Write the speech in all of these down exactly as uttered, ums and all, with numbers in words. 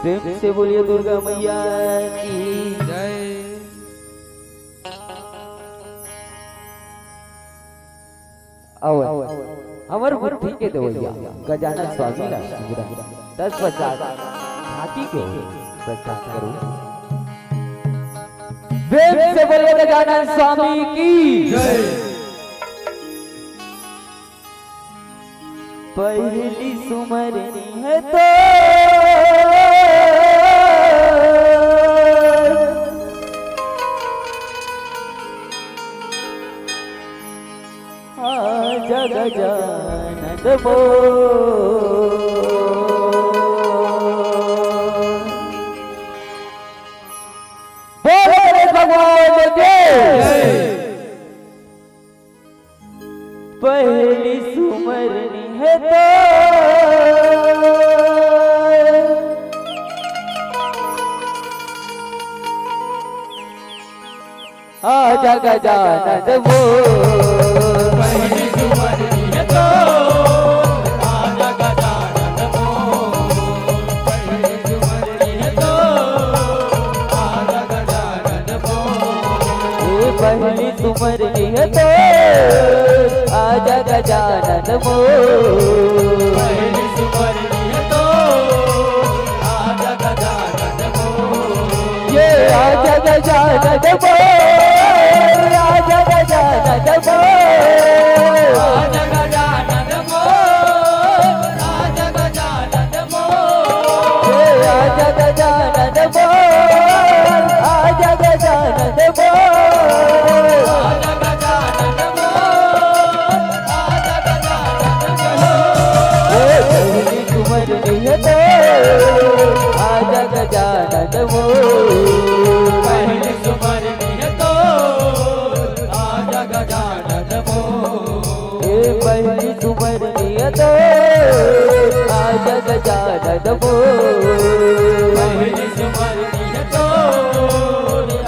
प्रेम से बोलिए दुर्गा मैया की। जय। आओ, हमर बुद्धि के देवैया गजानन स्वामी ला दस पचास झांकी के प्रस्थान करो। प्रेम से बोलिए गजानन स्वामी की। जय। पहली सुमरनी है तो आजा गजानन मोर। बोल गणेश भगवान की। पहली सुमरनी है तो आजा गजानन मोर। पहली सुमरनी है तो आजा गजानन मोर। पहली सुमरनी है तो आजा गजानन मोर। ए पहली सुमरनी है तो आजा गजानन मोर। पहली सुमरनी है तो आजा गजानन मोर। ये आजा गजानन मोर, आजा गजानन मोर। आजा गजानन मोर, आजा गजानन मोर। हे आजा गजानन मोर, आजा गजानन मोर। आजा गजानन मोर, आजा गजानन मोर। हे पहली सुमरनी है तो, आजा गजानन मोर। पहली सुमरनी है तो, आजा गजानन मोर। हे पहली सुमरनी है तो, आजा गजानन मोर। पहली सुमरनी है तो,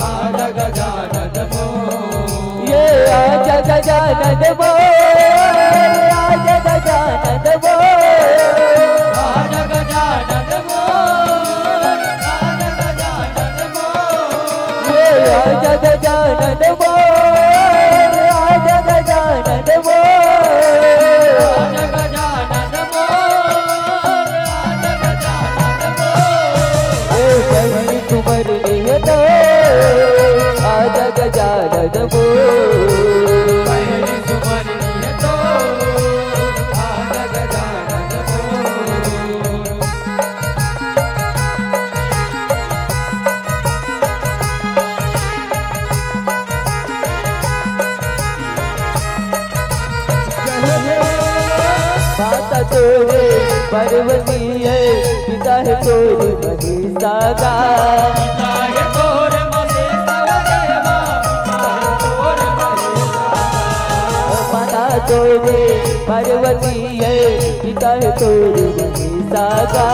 आजा गजानन मोर। ये आजा गजानन मोर, आजा गजानन मोर। आजा गजानन मोर, आजा गजानन मोर। हे आजा गजानन मोर, आजा गजानन मोर। आजा गजानन मोर, आजा गजानन मोर। हे पहली सुमरनी है तो, आजा गजानन मोर। पहली सुमरनी है तो, आजा गजानन मोर। माता तोरे पार्वती है, पिता है तोरे महेश दादा। माता तोरे पार्वती है, पिता है तोरे महेश दादा।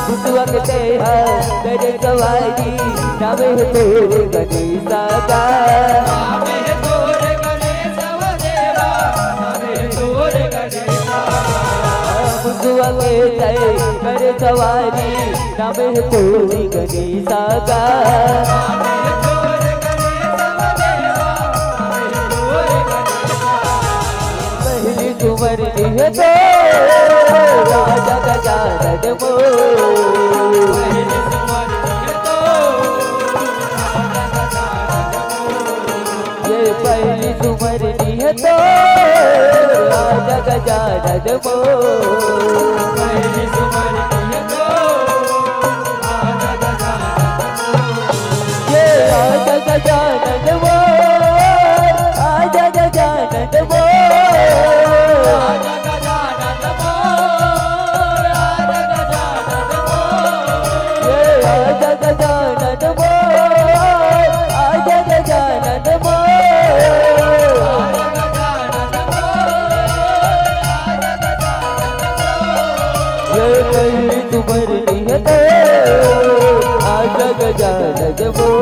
बुद्धवा के तेहा करे सवारी, नाम है तोरे गणेशा का। बुद्धवा के तेहा करे सवारी, नाम है तोरे गणेशा का। पहली सुमरनी है तो आजा गजानन मोर। ये पहली सुमरनी है तो आजा गजानन मोर। पहली सुमरनी है तो ये आजा गजानन मोर, आजा गजानन मोर। ये आजा गजानन मोर, आजा गजानन मोर। ये पहली सुमरनी है तो आजा गजानन मोर।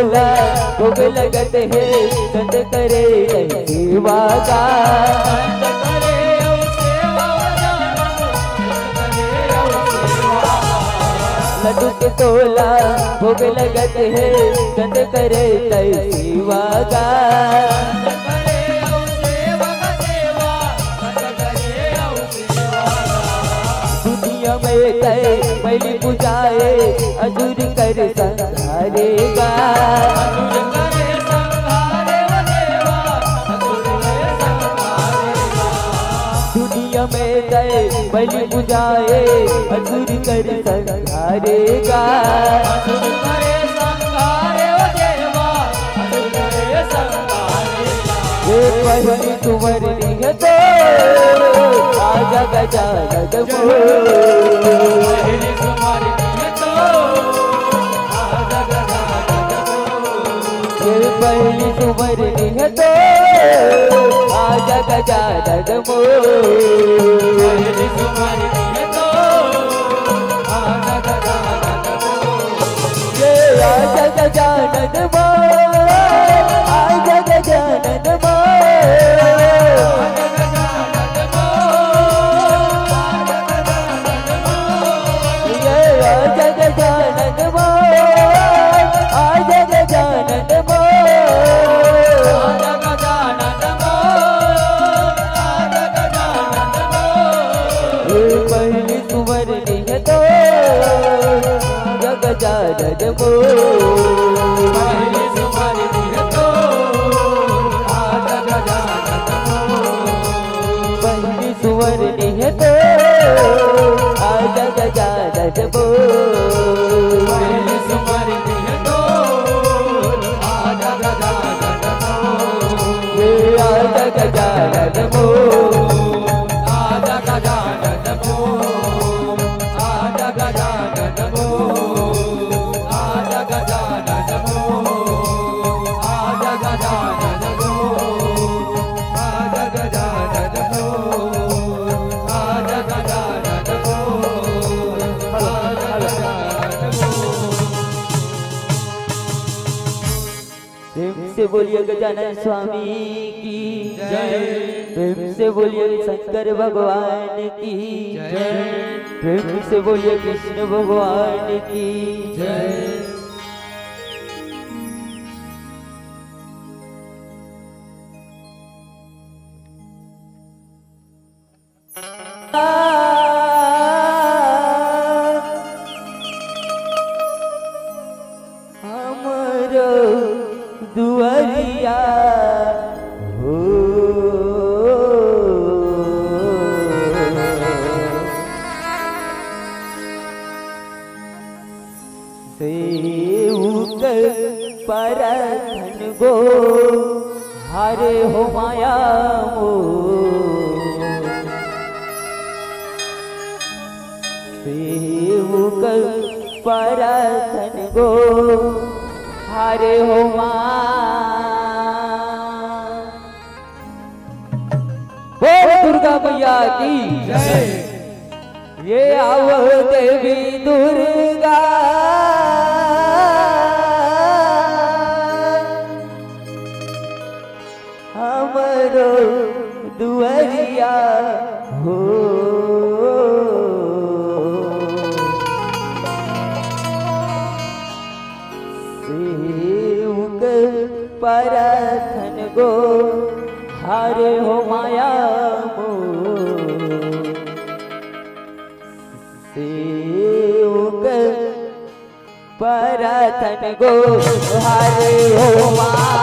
भोग लगत हे, संत करे तैं सेवा गा। लड्डू के तोला भोग लगत हे, संत करे तैं सेवा गा। दुनिया में तैं बलि पुजाए, असुर कर संहारे गा। दुनिया में तैं बलि पुजाए, असुर कर संहारे गा। ये पहली सुमरनी हे तो, आजा गजानन मोर। ये पहली सुमरनी हे तो, आजा गजानन मोर। ये आजा गजानन मोर, आजा गजानन मोर। ये आजा गजानन मोर, आजा गजानन मोर। ये पहली सुमरनी हे तो, आजा गजानन मोर। पहली सुमरनी हे तो, आजा गजानन मोर। ये आजा गजानन मोर। प्रेम से बोलिए गजानन स्वामी की जय। प्रेम से बोलिए शंकर भगवान की जय। प्रेम से बोलिए कृष्ण भगवान की जय। हमरो दुआरिया हो। सेवक परथन गो हारे हो माया मोर। सेवक परथन गो हारे हो माया। बोल दुर्गा मैया की जय। ये आवो देवी दुर्गा, हमरो दुआरिया हो। सेवक परथन गो हारे हो माया मोर। सेवक परथन गो हारे हो माया।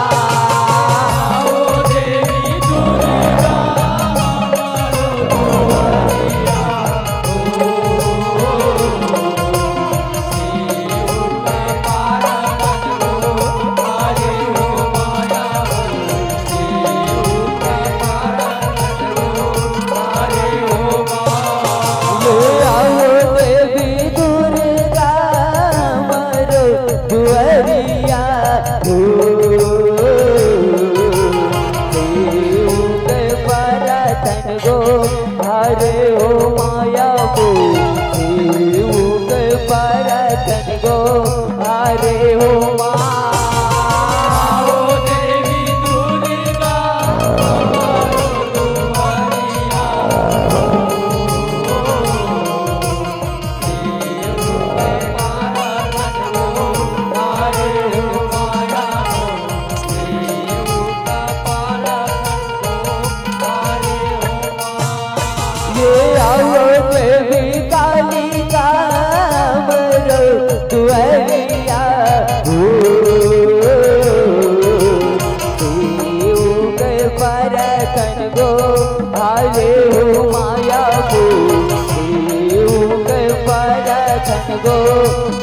गो,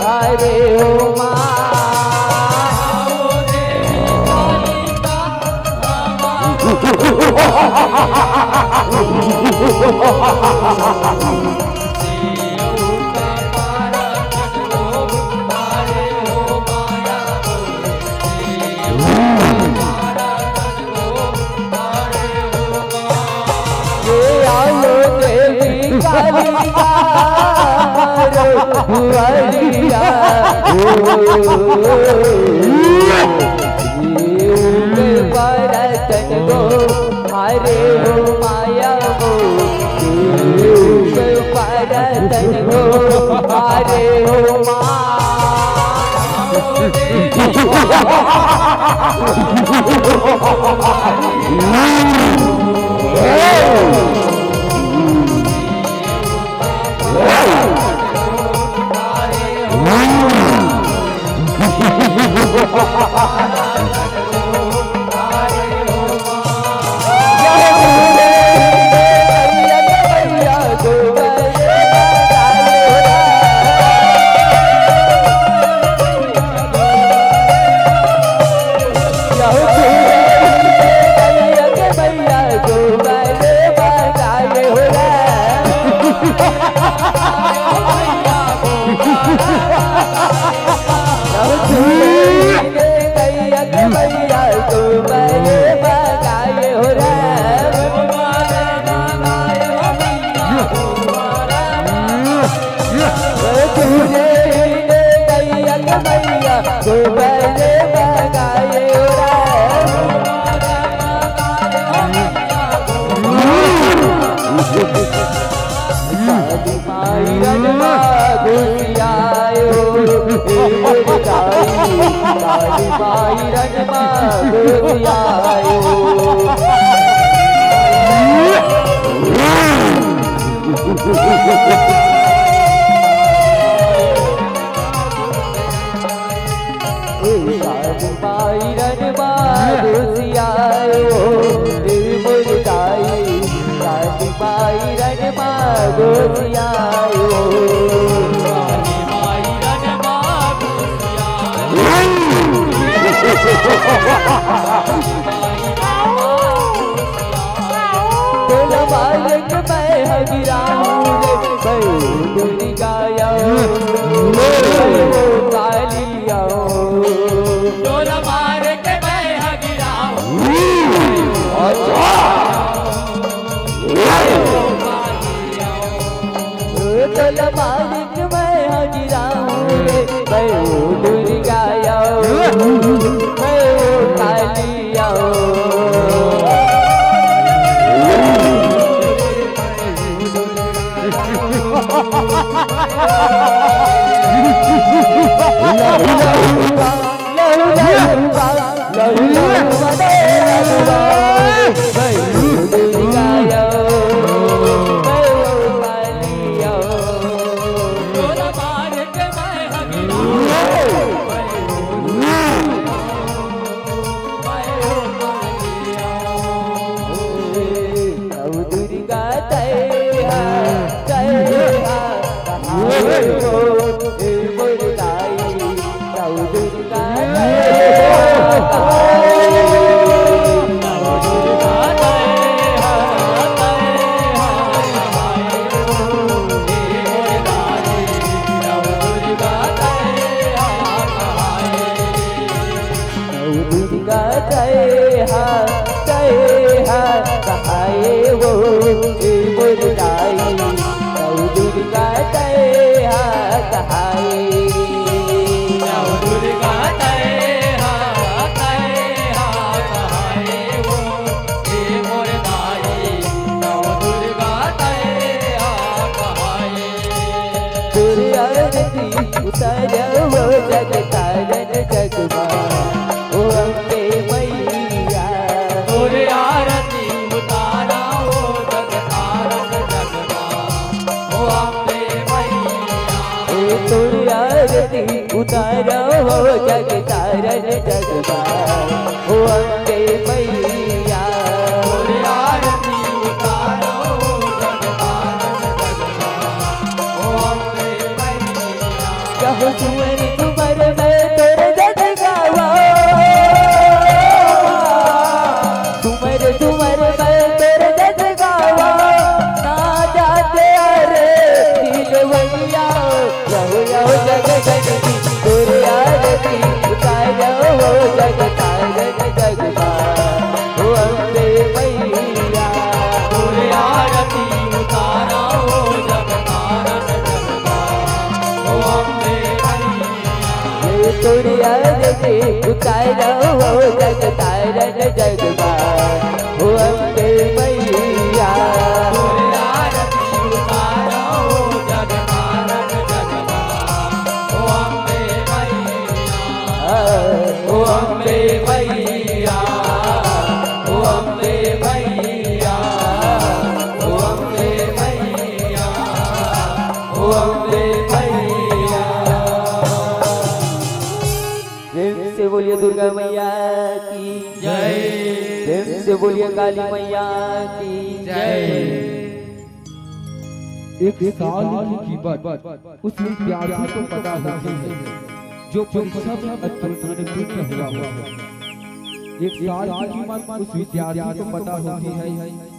अरे हो माँ। ये आओ देवी काली का दुआरिया। ये ऊपर बरतन गो, अरे हो माया गो। ये ऊपर बरतन गो, अरे हो माँ। आरती उतारो हो जगतारण जगमा, हो अम्बे मैया। ओ अम्बे मैया, ओ अम्बे मैया, ओ अम्बे मैया, ओ अम्बे मैया। प्रेम से बोलिए दुर्गा मैया की जय। प्रेम से बोलिए काली मैया की जय। एक साल की कीमत उस विद्यार्थी को पता होती है जो परीक्षा में अत्युत्तीर्ण हुआ हो। एक साल की कीमत उस विद्यार्थी को पता होती है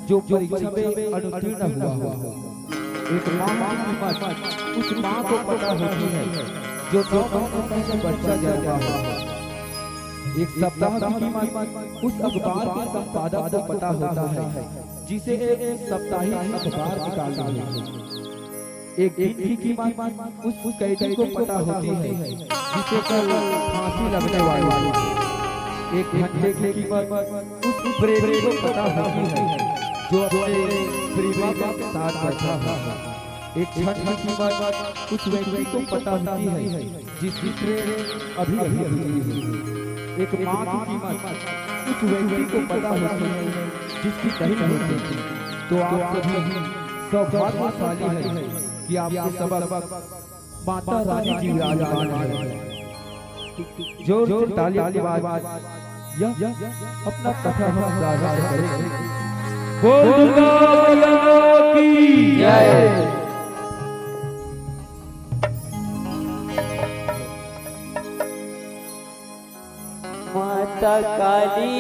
जो परीक्षा में अनुत्तीर्ण हुआ हो। एक माँ की कीमत उस माँ को पता होती है जो नौ महीने का बच्चा जन्मा हो। एक सप्ताह की कीमत उस अखबार के संपादक को पता होता है जिसे एक साप्ताहिक अखबार निकालना है। एक दिन की कीमत उस कैदी को पता होती है जिसे कल फांसी लगने वाली है। एक घंटे की कीमत उस प्रेमी को पता होती है जो अपने प्रेमिका के साथ बैठा है। एक क्षण की कीमत उस व्यक्ति को पता होती है जिसकी ट्रेन अभी अभी गुजरी है। एक माँ की कीमत उस व्यक्ति को पता होती है जिसकी नहीं होती। तो आप सभी सौभाग्यशाली हैं कि आपके समक्ष माता रानी जी विराजमान है। जोर से ताली की आवाज, यह अपना कथा हम प्रारंभ करेंगे। बोल दुर्गा मैया की जय। माता काली,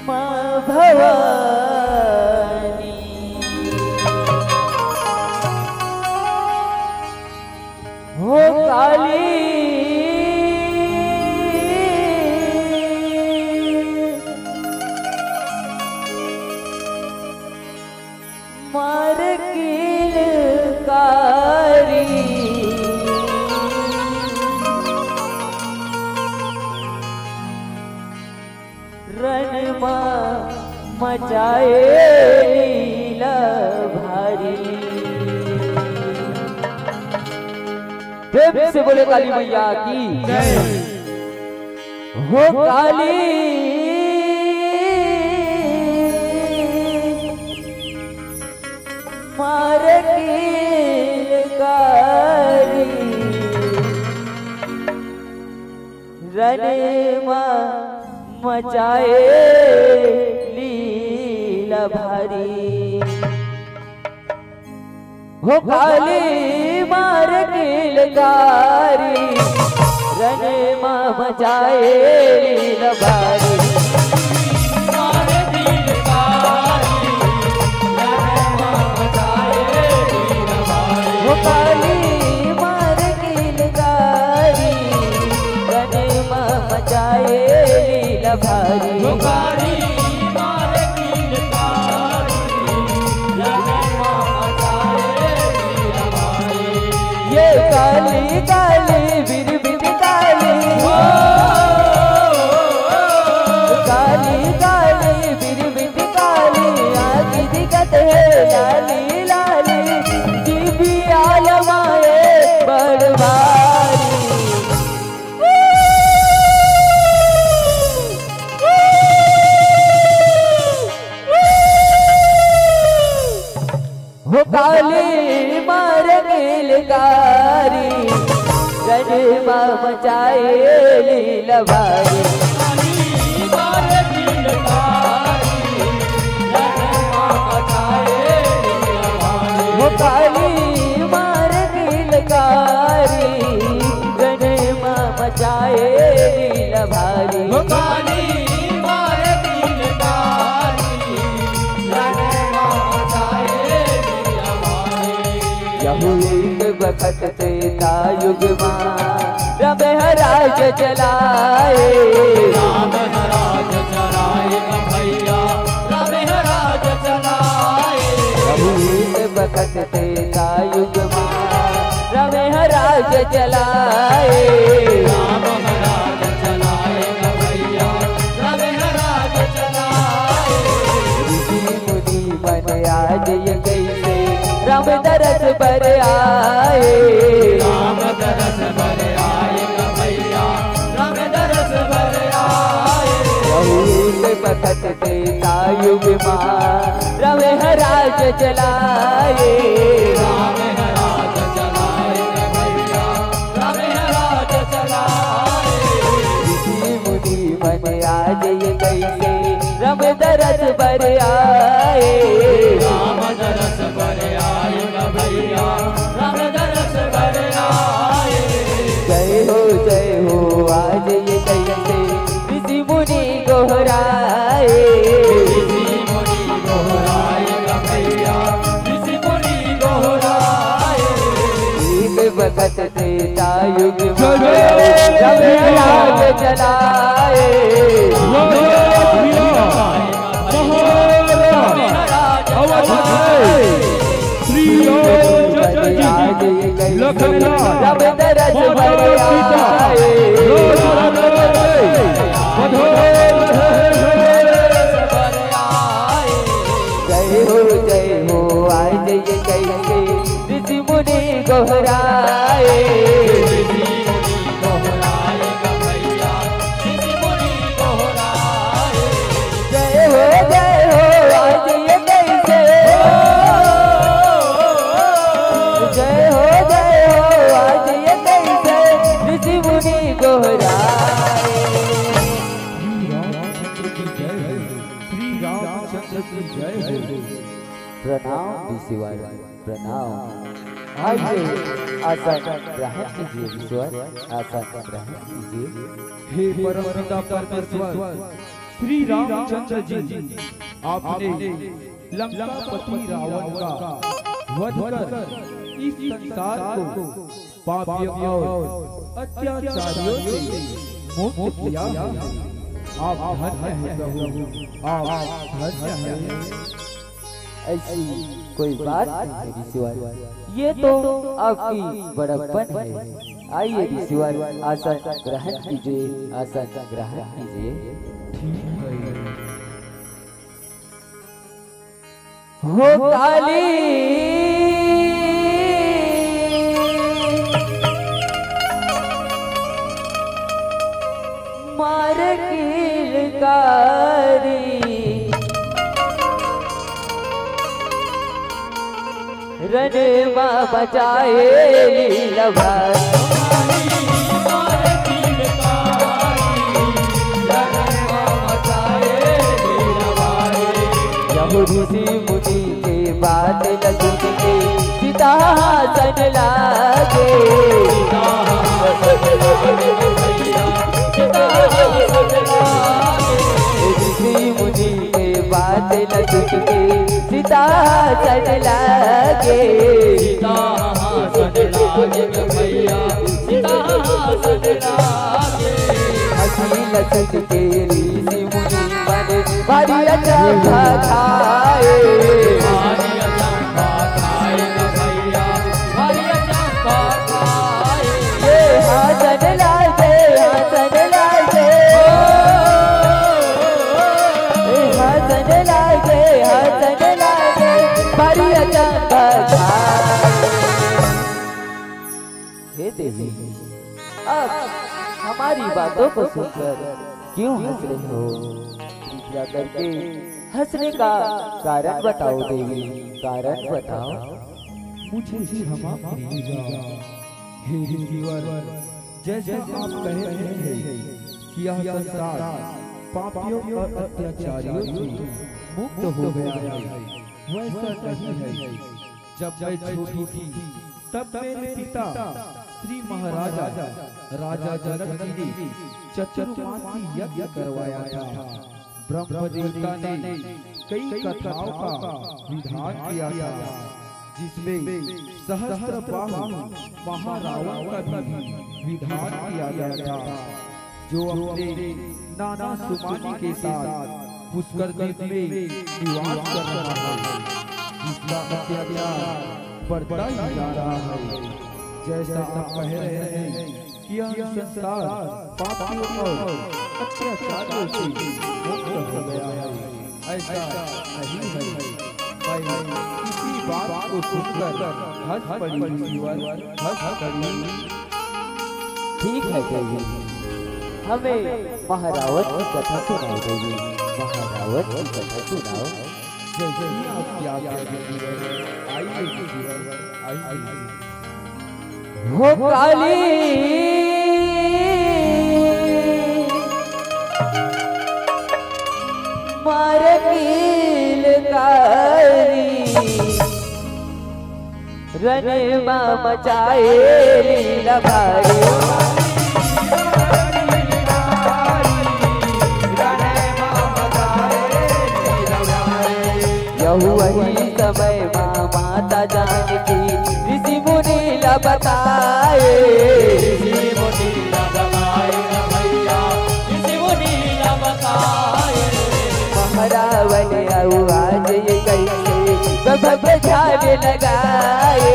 माँ भवानी, हो काली, मार किलकारी। रण मा मचाए लीला भारी। प्रेम से बोले काली मैया की जय। हो काली मार किलकारी। रण मा मचाए लीला भारी। हो काली मार किलकारी, रण मा मचाए लीला भारी। हो काली मार किलकारी, रण मा मचाए लीला भारी। ये काली काली बिरबिट काली, काली काली बिरबिट काली, आँखी दिखत हे लाली लाली, जीभी आलमाए बड़ भारी। हो काली मार किलकारी, रण मा मचाए लीला भारी। हो काली मार किलकारी, रण मा मचाए लीला भारी। हो काली मार किलकारी, रण मा मचाए लीला भारी। यहू एक बखत त्रेता युग मा राम ह राज चलाए। राम ह राज चलाए न भैया, राम ह राज चलाए। बखत त्रेता युग मा राम ह राज चलाए। राम ह राज चलाए ग भैया, राम ह राज चलाए। ऋषि मुनि मन आज ये कैसे राम दरस बर आए। राम दरस बर आए ग भैया, राम दरस बर आए। बहुत बखत त्रेता युग मा राम ह राज चलाए। राम ह राज चलाए ग भैया, राम ह राज चलाए। ऋषि मुनि मन आज ये कैसे राम दरस बर आए। राम दरस बर आए ग भैया, राम दरस बर आए। जय हो जय हो आज ये कैसे ऋषि मुनि गोहराए। ऋषि मुनि गोहराए ग भैया, ऋषि मुनि गोहराए। एक बखत त्रेता युग मा जय जय राम राज चलाए। जय जय भैया, महाराज अवध के श्री रामचंद्र जी, लखन लाल, राम दरस माता बर सीता, आए। राम राम राम, पधार रहे हैं। जय हो जय हो आज ये कैसे ऋषि मुनि गोहराए। ऋषि मुनि गोहराए ग भैया, ऋषि मुनि गोहराए। जय हो जय हो आज ये कैसे, जय हो जय हो आज ये कैसे ऋषि मुनि गोहराए। श्री रामचंद्र की जय हो, श्री रामचंद्र की जय हो। प्रणाम ऋषिवर, प्रणाम। आइए, आसन ग्रहण कीजिए ऋषिवर, आसन ग्रहण कीजिए। हे परमपिता परमेश्वर, श्री रामचंद्र जी, आपने लंकापति रावण का वध कर इस संसार को पापियों और अत्याचारियों से मुक्त किया है। आप धन्य हैं प्रभु, आप धन्य हैं। ऐसी कोई बात नहीं है ऋषिवर, ये तो आपकी बड़प्पन है। आइए ऋषिवर, आसन ग्रहण कीजिए, आसन ग्रहण कीजिए। ठीक है। हो काली मार किलकारी, रण मा मचाए लीला भारी। यहू ऋषि मुनि के बात ल सुन के सीता हासन लागे। ऋषि मुनि के बात ल सुन के सीता हासन लागे। सीता हासन लागे भैया, सीता हासन लागे। हँसी ल सुन के ऋषि मुनि मन भारी अचंभा खाए। भारी अचंभा खाए ग भैया, भारी अचंभा खाए। ये हासन लागे, हासन लागे। ये हासन लागे, हासन लागे, भारी अचंभा खाए। हे देवी, आप हमारी बातों को सुनकर क्यों हंस रहे हो? कृपया करके हंसने का कारण बताओ देवी, कारण बताओ। मुझे क्षमा कीजिएगा हे ऋषिवर, जैसा आप कह रहे हैं कि यह संसार पापियों और अत्याचारियों से मुक्त हो गया है, वैसा नहीं है। जब मैं छोटी थी, तब मेरे पिता श्री महाराजा राजा जनक जी ने चतुर्मासी यज्ञ करवाया था। ब्रह्म देवता ने कई कथाओं का विधान किया था, जिसमें सहस्त्र बाहु महारावण का भी विधान किया गया था, जो अपने नाना सुमानी के साथ पुष्कर द्वीप में निवास कर रहा है। जिसका अत्याचार बढ़ता ही जा रहा है। जैसा आप कह रहे हैं कि यह संसार पापियों और अत्याचारियों से मुक्त हो गया है, ऐसा नहीं है। मैं इसी बात को सुनकर हंस पड़ी ऋषिवर, हंस पड़ी। ठीक है देवी, हमें महारावण की कथा सुनाओ देवी, महारावण की कथा सुनाओ। जैसे ही आप प्यार कर ऋषिवर, आइए ऋषिवर, आइए। हो काली मार कील कारी, रन मा मचाए लीला भारी। यहु वही समय मा माता जानकी ऋषि मुनि ला बताए। ऋषि मुनि ला बताए ना भैया, ऋषि मुनि ला बताए। महारावण अउ आज ये कैसे ब्रह्म पे ध्यान लगाए।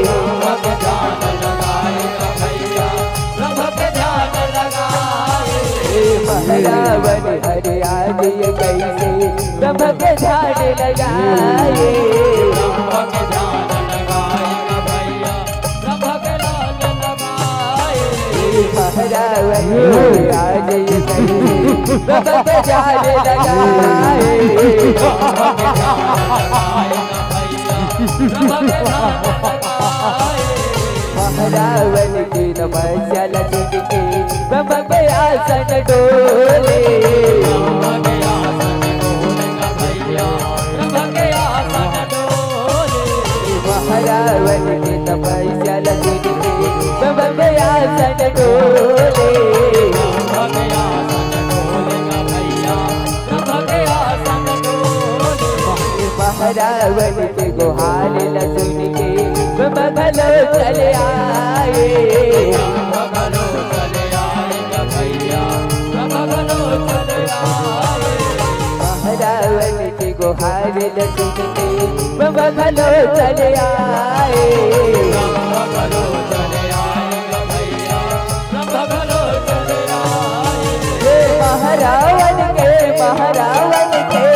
ब्रह्म पे ध्यान लगाए ना भैया, ब्रह्म पे ध्यान लगाए। हे महारावण हरे आज ये कैसे ब्रह्म पे ध्यान लगाए। ब्रह्म पे ध्यान लगाए ना भैया, ब्रह्म पे ध्यान लगाए। हे महारावण हरे आज ये कैसे ब्रह्म पे ध्यान लगाए। ब्रह्म पे ध्यान लगाए ना भैया, ब्रह्म पे ध्यान लगाए। महारावण की तपस्या ला सुन के ब्रह्म के आसन डोले। महारावण की तपस्या ला सुन के ब्रह्म के आसन डोले। महारावण के गुहार ला सुन के ब्रह्म घलो चले आए। महारावण के गुहार ला सुन के ब्रह्म घलो चले आए। हे महारावण के, महारावण के,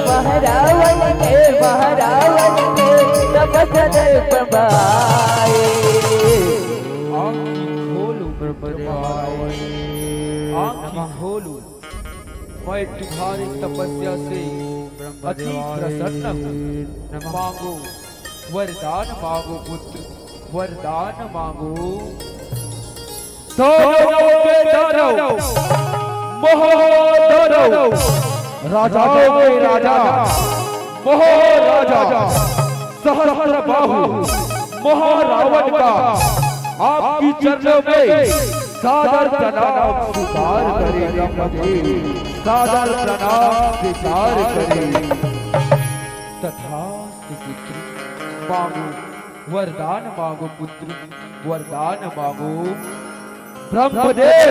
महारावण के, महारावण के तपस्या देख ब्रह्म आए। आँखी खोलो ब्रह्मदेवाय, आँखी खोलो। मैं तुम्हारी तपस्या से अति प्रसन्न हूँ। मांगो, वरदान मांगो पुत्र, वरदान मांगो। दानवों के दानव, महादानव, राजाओं के राजा, महाराजा, सहस्त्र बाहु, महारावण का आपकी चरणों में सादर प्रणाम स्वीकार करें ब्रह्मदेव, सादर प्रणाम स्वीकार करें। तथास्तु पुत्र, मांगो वरदान मांगो पुत्र, वरदान मांगो। ब्रह्मदेव,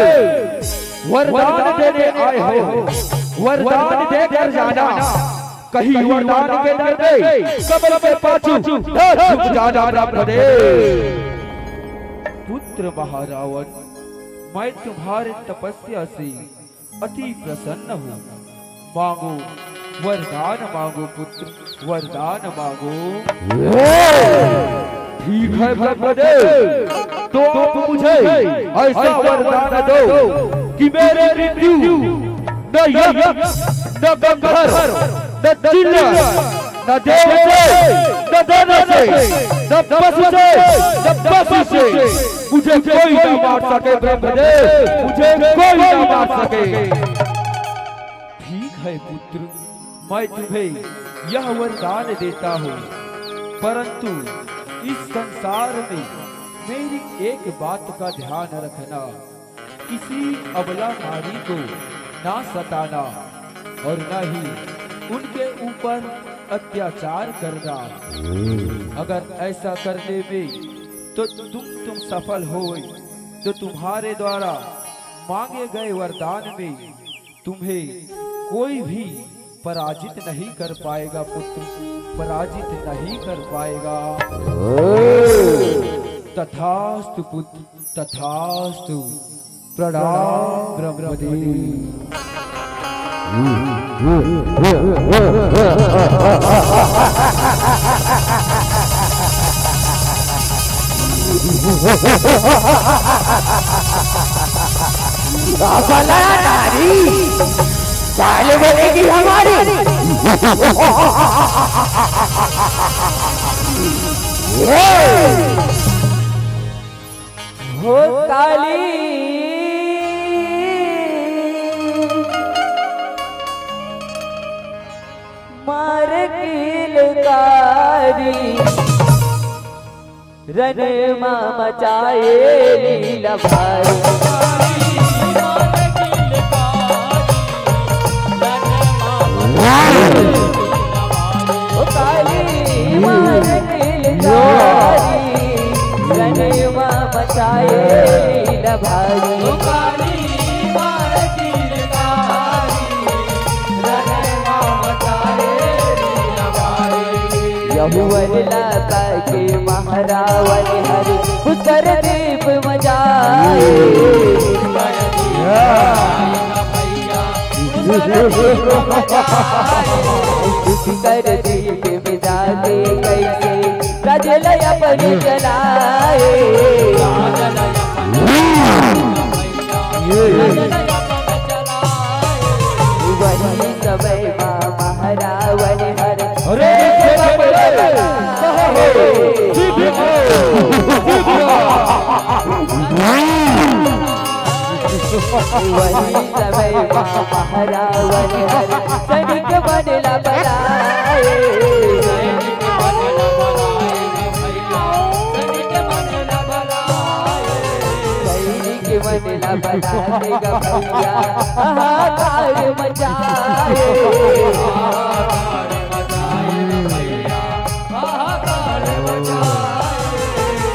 वरदान देने आए हो, वरदान देकर जाना। कहीं वरदान के डर में कमल के पाछू न झुक जाना ब्रह्मदेव। पुत्र महारावण, मैं तुम्हारे तपस्या से अति प्रसन्न हूँ। मांगो, वरदान मांगो पुत्र, वरदान मांगो। ठीक है ब्रह्मदेव, तो आप मुझे ऐसा वरदान दो कि मेरी मृत्यु न यक्ष, न गंधर्व, न चिल्ला, न देवते, न दानव से, न पशु से, न पशु से मुझे कोई ना मार सके ब्रह्मदेव, मुझे कोई ना मार सके। ठीक है पुत्र, मैं तुम्हें यह वरदान देता हूँ, परंतु इस संसार में मेरी एक बात का ध्यान रखना, किसी अबला नारी को ना सताना और ना ही उनके ऊपर अत्याचार करना। अगर ऐसा करने में तो तुम तुम सफल हो, तो तुम्हारे द्वारा मांगे गए वरदान में तुम्हें कोई भी पराजित नहीं कर पाएगा पुत्र, पराजित नहीं कर पाएगा। तथास्तु पुत्र, तथास्तु। प्रणाम ब्रह्मदेव। साले बोलेगी हमारी। हो काली मार किलकारी, रन मा मचाए लीला भारी। ओ काली मार किलकारी, रन मा मचाए लीला भारी। यहुवन लाता के महारावण हर पुष्कर दीप मचाए। पुष्कर दीप में जाके कैसे राजल अपन चलाए। वही समय मा महारावण हर अरे वही समय मा महारावण हर सैनिक मन ला बलाए। सैनिक मन ला बलाए गा भैया, हाहाकार मचाए।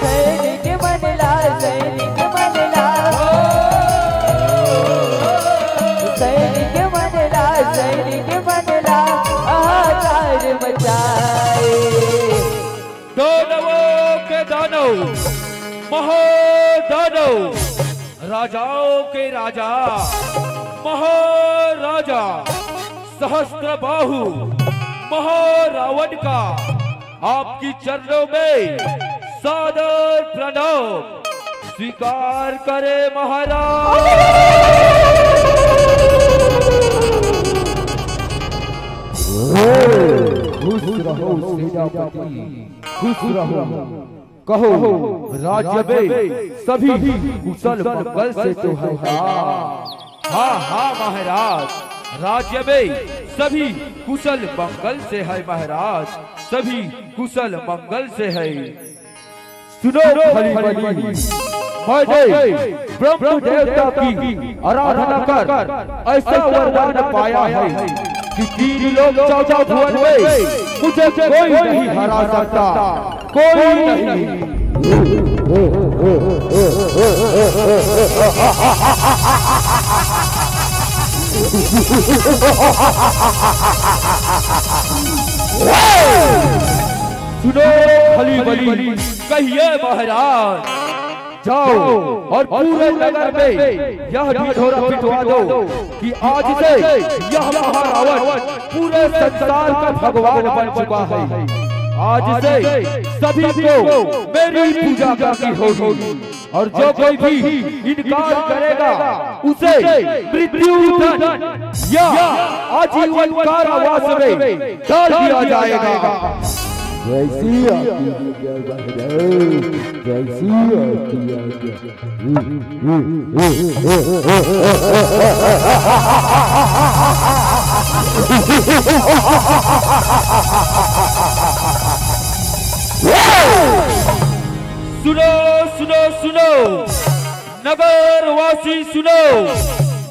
सैनिक मन ला, सैनिक मन ला, सैनिक मन ला, सैनिक मन ला हाहाकार मचाए। दानवों के दानव, महादानव, राजाओं के राजा, महाराजा, सहस्त्र बाहु, महारावण का आपकी चरणों में सादर प्रणाम। स्वीकार करें महाराज। खुश रहो सेनापति, खुश रहो। कहो, राज्य में सभी कुशल मंगल से तो है ना? हाँ, हाँ महाराज, राज्य में सभी कुशल मंगल से है महाराज, सभी कुशल मंगल से है। सुनो खलीबली, मैंने ब्रह्म देवता की आराधना कर ऐसा वरदान पाया है कि तीन लोक चौदह भुवन में मुझे कोई नहीं हरा सकता, कोई नहीं। सुनो खलीबली, कहिए महाराज। जाओ और पूरे नगर में यह ढिढोरा पिटवा दो कि आज से यह महारावण पूरे संसार का भगवान बन चुका है। आज से सभी को मेरी पूजा करनी होगी और जो कोई भी इनकार करेगा उसे मृत्यु दंड या आजीवन कारावास में डाल दिया जाएगा। जय सिया की जय महाराज, जय सिया की जय। सुनो, सुनो, सुनो, नगर वासी सुनो,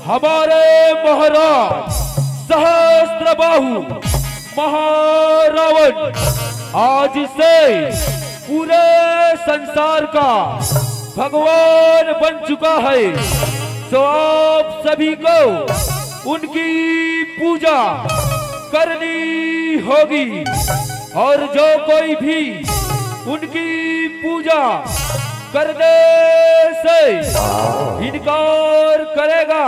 हमारे महाराज सहस्त्र बाहु महारावण आज से पूरे संसार का भगवान बन चुका है। सो आप सभी को उनकी पूजा करनी होगी, और जो कोई भी उनकी पूजा करने से इनकार करेगा,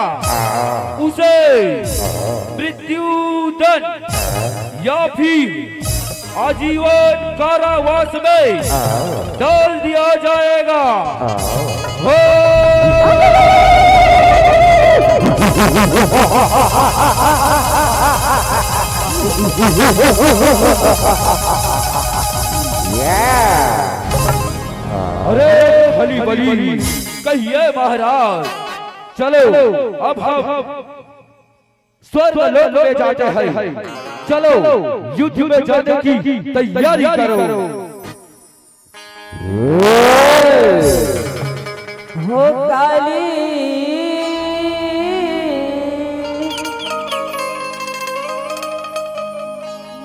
उसे मृत्यु दंड या फिर आजीवन कारावास में डाल दिया जाएगा। हो। अरे, हली बली, कहिए महाराज, चलो, अब हम स्वर्ग लोक में जाते हैं। चलो, युद्ध में जाने की तैयारी करो। हो काली,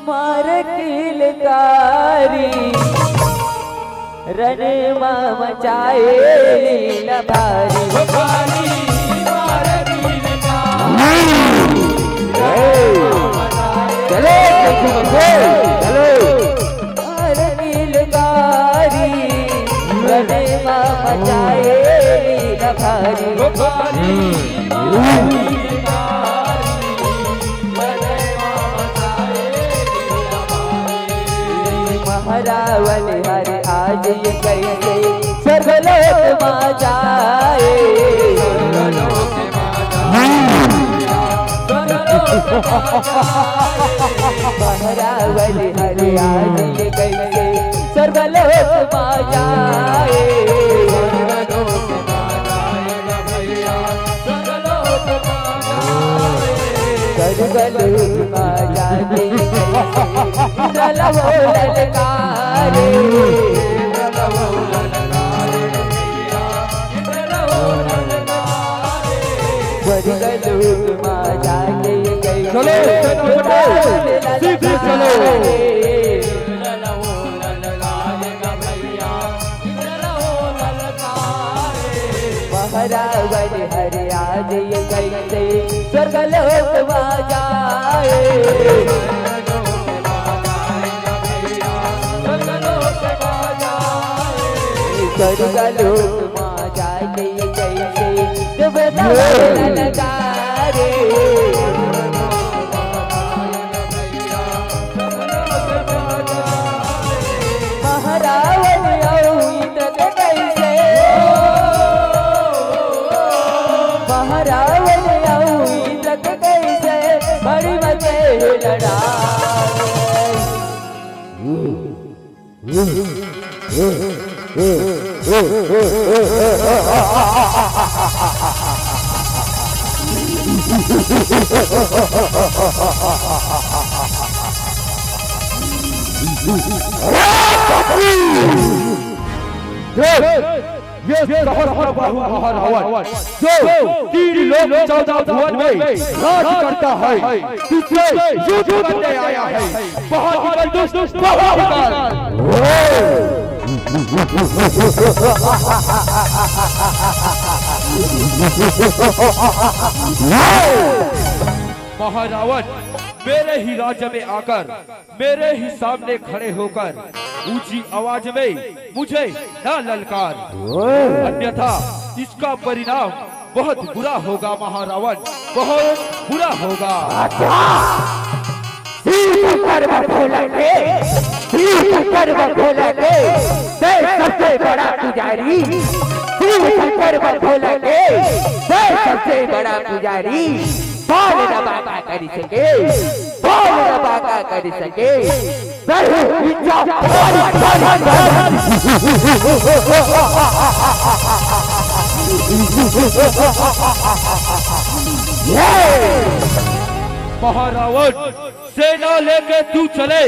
मार किलकारी, रण मा मचाए लीला भारी। हो काली, मार किलकारी, चलो, चलो, चलो। मार किलकारी, रण मा मचाए लीला भारी। महारावण हर आज ये कैसे स्वर्गलोक मा जाए। महारावण हर आज ये कैसे स्वर्गलोक मा जाए। स्वर्गलोक मा जाके कैसे इंद्र लहो ललकारे। स्वर्गलोक मा जाके कैसे चलो, चलो, चलो। सीधे चलो। महारावण हर आज ये कैसे स्वर्गलोक मा जाए। स्वर्गलोक मा जाके ये कैसे देवता ललकारे। महारावण अउ इंद्र के कैसे, महारावण अउ इंद्र के कैसे बड़ी मचे लड़ाई। ये सहस्त्र बाहु महारावण, जो तीन लोक चौदह भुवन में राज करता है, तुझसे युद्ध करने आया है। बाहर निकल दुष्ट, बाहर निकल। महारावण, मेरे ही राज्य में आकर, मेरे ही सामने खड़े होकर ऊंची आवाज में मुझे ना ललकार, अन्यथा इसका परिणाम बहुत बुरा होगा महारावण, बहुत बुरा होगा। अच्छा, शिव शंकर व भोला के, शिव शंकर व भोला के, मैं सबसे बड़ा पुजारी। शिव शंकर व भोला के, मैं सबसे बड़ा पुजारी। बाल रबा का करी सके, बाल रबा का करी सके। नहीं, इच्छा हमारी, हमारी, हमारी। ये महारावण, सेना लेके तू चले,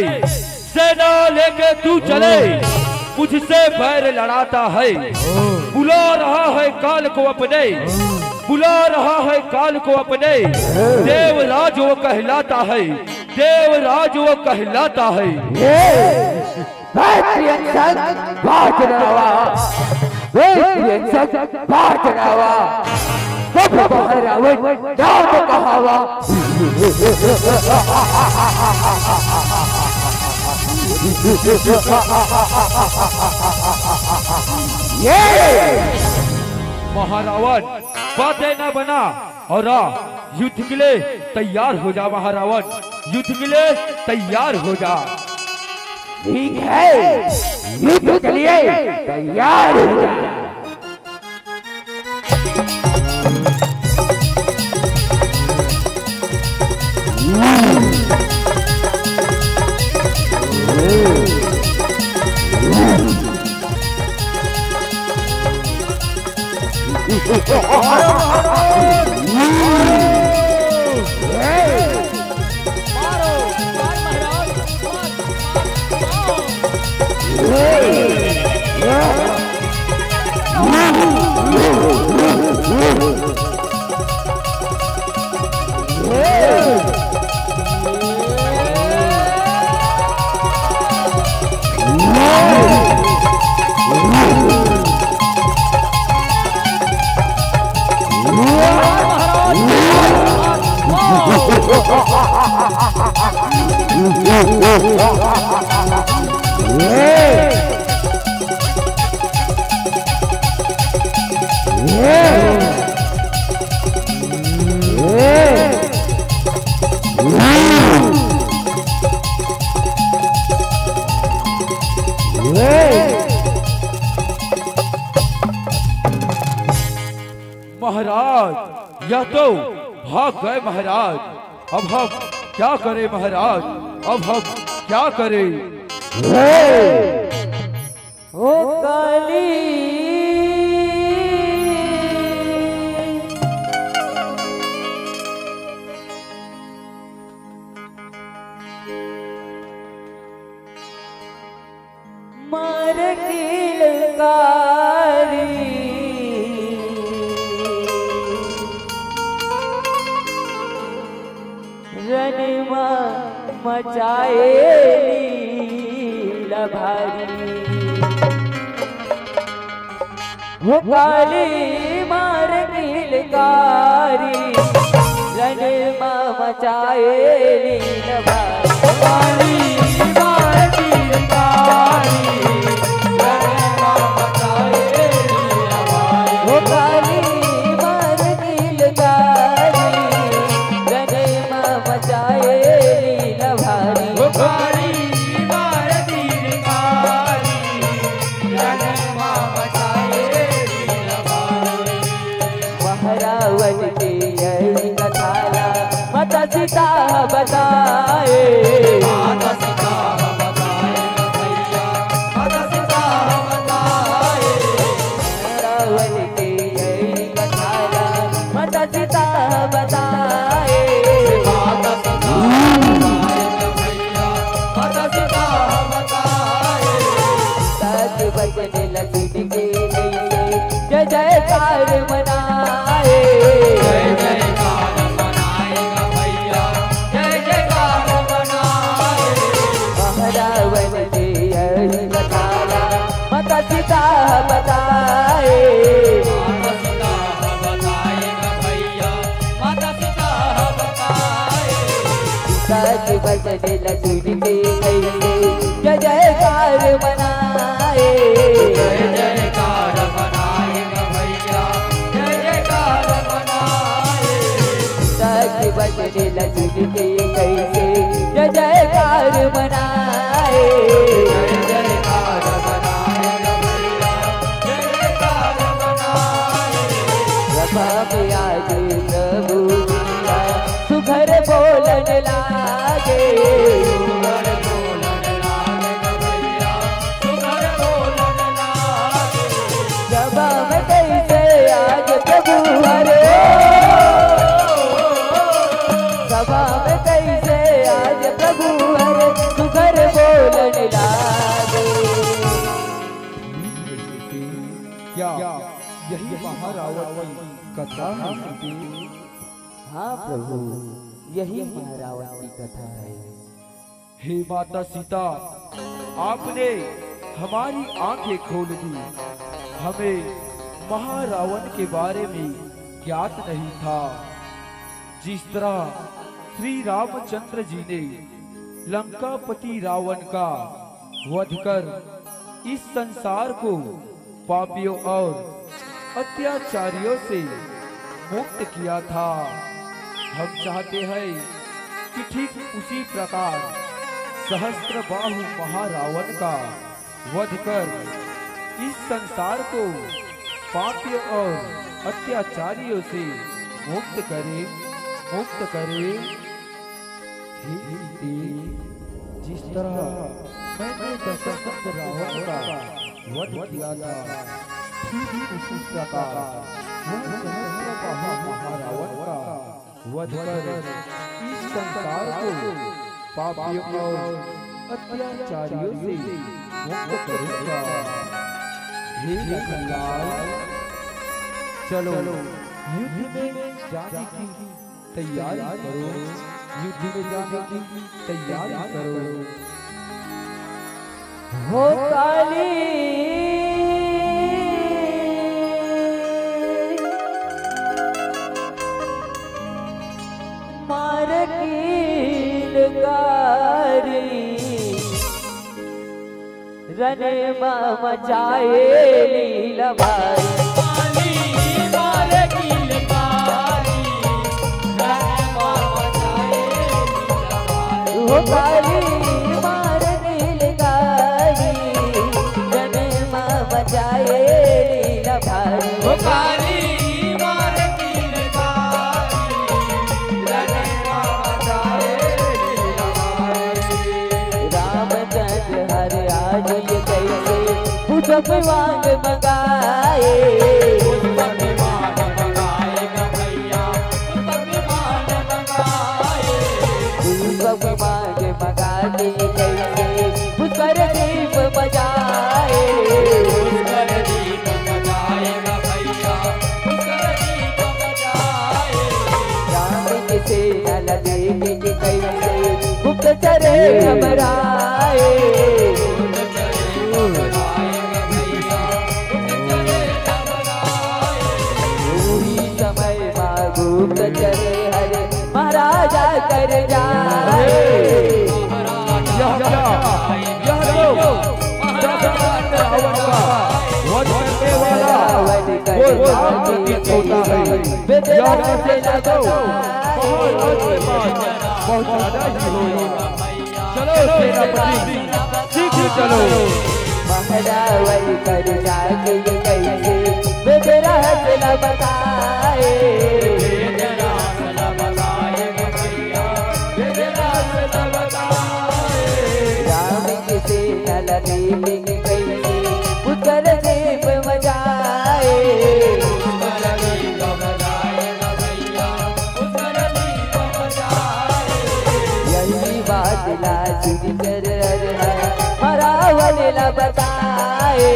सेना लेके तू चले, मुझसे बैर लड़ाता है, बुला रहा है काल को अपने, बुला रहा है काल को अपने। देवराज वो कहलाता है, देवराज वो कहलाता है। ये मैं प्रियंसक बाज रहा, मैं प्रियंसक बाज रहा। तो तो महारावण, जाओ तो कहावा। ये महारावण, बातें न बना और आ, युद्ध के लिए तैयार हो जा महारावण, युद्ध के लिए तैयार हो जा। ठीक है, युद्ध के लिए तैयार हो जा। महाराज, यह तो भाग गए महाराज। अब हम क्या करें महाराज, अब हम क्या करें? ओ काली। मार किलकारी, रण मा मचाए लीला भारी। हो काली मार किलकारी, रण मा मचाए लीला भारी। काली मार किलकारी, रण मा मचाए लीला भारी। हो काली मार किलकारी, रण मा मचाए लीला भारी। हो काली मार किलकारी, रण मा मचाए लीला भारी। महारावण के यही कथा ला माता सीता बताए। माता सीता बताए भैया, माता सीता बताए। महारावण के यही कथा ला माता सीता बताए। माता सीता बताए भैया, माता सीता बताए। सच वचन लक्ष्मी के जय जयकार मनाए। जय जयकार मनाएगा भैया, जय जयकार मनाए। महारावण के यही कथा ला माता सीता बताए। माता सीता बताएगा भैया, माता सीता बताए। सच वचन लक्ष्मी के कैसे जय जयकार मनाए। जय जयकार मनाएगा भैया, जय जयकार मनाए। सच वचन लक्ष्मी के कैसे जय जयकार मनाए। जय जयकार मनाएगा भैया, जय जयकार मनाए। सभा में आज प्रभु सुघर बोलन लागे। सुघर बोलन लागे भैया, सुघर बोलन लागे। सभा में कैसे आज प्रभु हरे, सभा में कैसे आज प्रभु हरे सुघर बोलन लागे। क्या यही महारावण की कथा है? हाँ प्रभु, यही महारावण की कथा है। हे माता सीता, आपने हमारी आंखें खोल दी, हमें महारावण के बारे में ज्ञात नहीं था। जिस तरह श्री रामचंद्र जी ने लंकापति रावण का वध कर इस संसार को पापियों और अत्याचारियों से मुक्त किया था, हम चाहते हैं कि ठीक उसी प्रकार सहस्त्र बाहु महारावण का वध कर इस संसार को पापियों और अत्याचारियों से मुक्त करे, मुक्त करे। हे सीते, जिस तरह मैंने दशरथ रावण का वध किया था, ठीक उसी प्रकार वह सहस्त्र बाहु महारावण का वध कर इस संसार को पापियों और अत्याचारियों से मुक्त करूंगा। हे लखनलाल, चलो युद्ध में जाने की तैयारी करो, युद्ध में जाने की तैयारी करो। हो काली मार किलकारी, रन मा मचाए लीला भारी। काली मार किलकारी, रन मा मचाए लीला भारी। हो काली मार किलकारी, रन मा मचाए लीला भारी। हो काली मार किलकारी, रन मा मचाए लीला भारी। रामचंद्र हर आज ये कैसे पुष्प मांग मंगाए। पुष्प मांग मंगाए गा भैया, पुष्प मांग मंगाए। पुष्प मांग मंगा के कैसे पुष्कर दीप बजाए। पुष्कर दीप बजाए गा भैया, पुष्कर दीप बजाए। राम के सेना लगे के कैसे गुप्तचर घबराए। उही समय मा गुप्तचर हरे महाराजा कर जाए। यह क्या? यह तो दशरथ रावण का वध करने वाला वो राम प्रतीत होता है। यह वैसे तो बहुत, बहुत, बहुत ज्यादा ही होगा। चलो सेनापति, शीघ्र चलो। महारावण कर जाके ये कैसे वेद रहस्य न बताए। राम के सेना लगे के कैसे पुष्कर दीप बजाए। यही बात ला सुनकर हर हर महारावण ला बताए।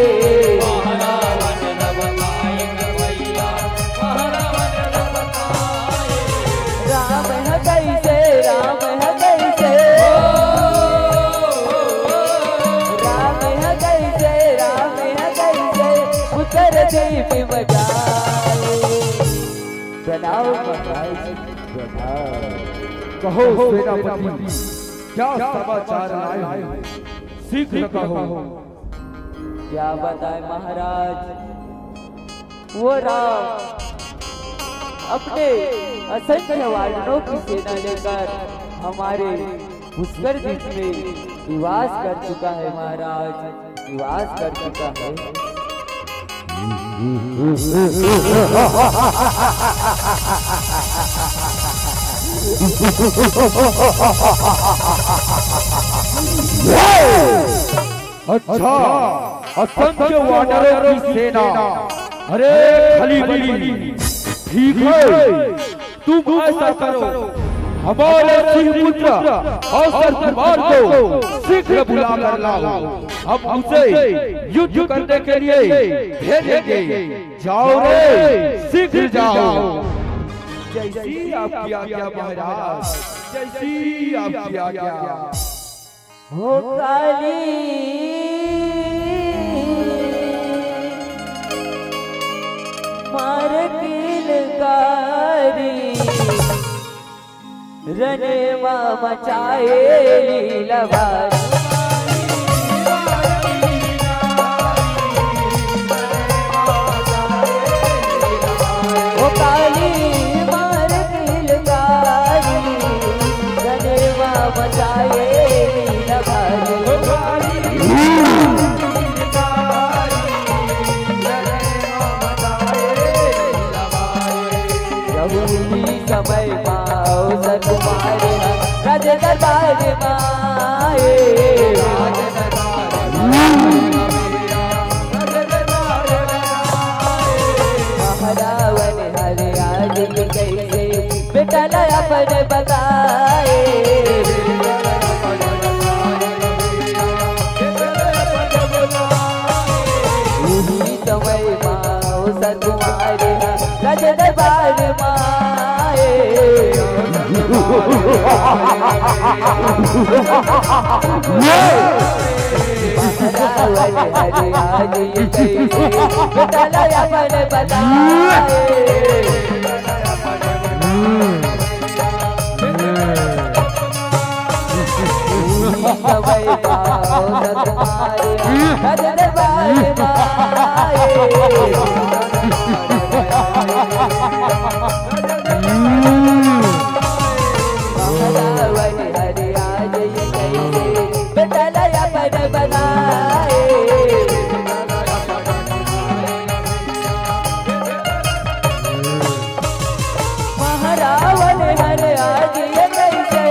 राम है कैसे, राम है कैसे, राम है कैसे, राम है कैसे, पुष्कर दीप बजाए। प्रणाम महाराज, प्रणाम। कहो सेनापति, क्या समाचार लाए हो? शीघ्र कहो। क्या बताए महाराज, वो राम अपने असंख्य वानरों की सेना लेकर हमारे पुष्कर दीप में निवास कर चुका है महाराज, निवास कर चुका है। अच्छा, असंख्य वानरों की सेना। अरे खली बली, ठीक है, तुम ऐसा करो, हमारे सिंह पुत्र अवसर कुमार को शीघ्र बुला कर लाओ। हम उसे युद्ध करने के लिए भेजेंगे। जाओ रे, शीघ्र जाओ। जैसी आपकी आज्ञा महाराज, जैसी आपकी आज्ञा। हो काली मार किलकारी, रनवा मचाए लीला भारी। ओ काली मार किलकारी, रनवा मचाए लीला भारी। यहूदी समय पाओ सतुमारे, राज दरबार माए। महारावण हर आज कैसे बेटा ला अपन बताए। उही समय माओ सतुमारे, राज दरबार माए। रावण हर आज ये कैसे बेटा ला अपन बताए। महारावण हर आज ये कैसे,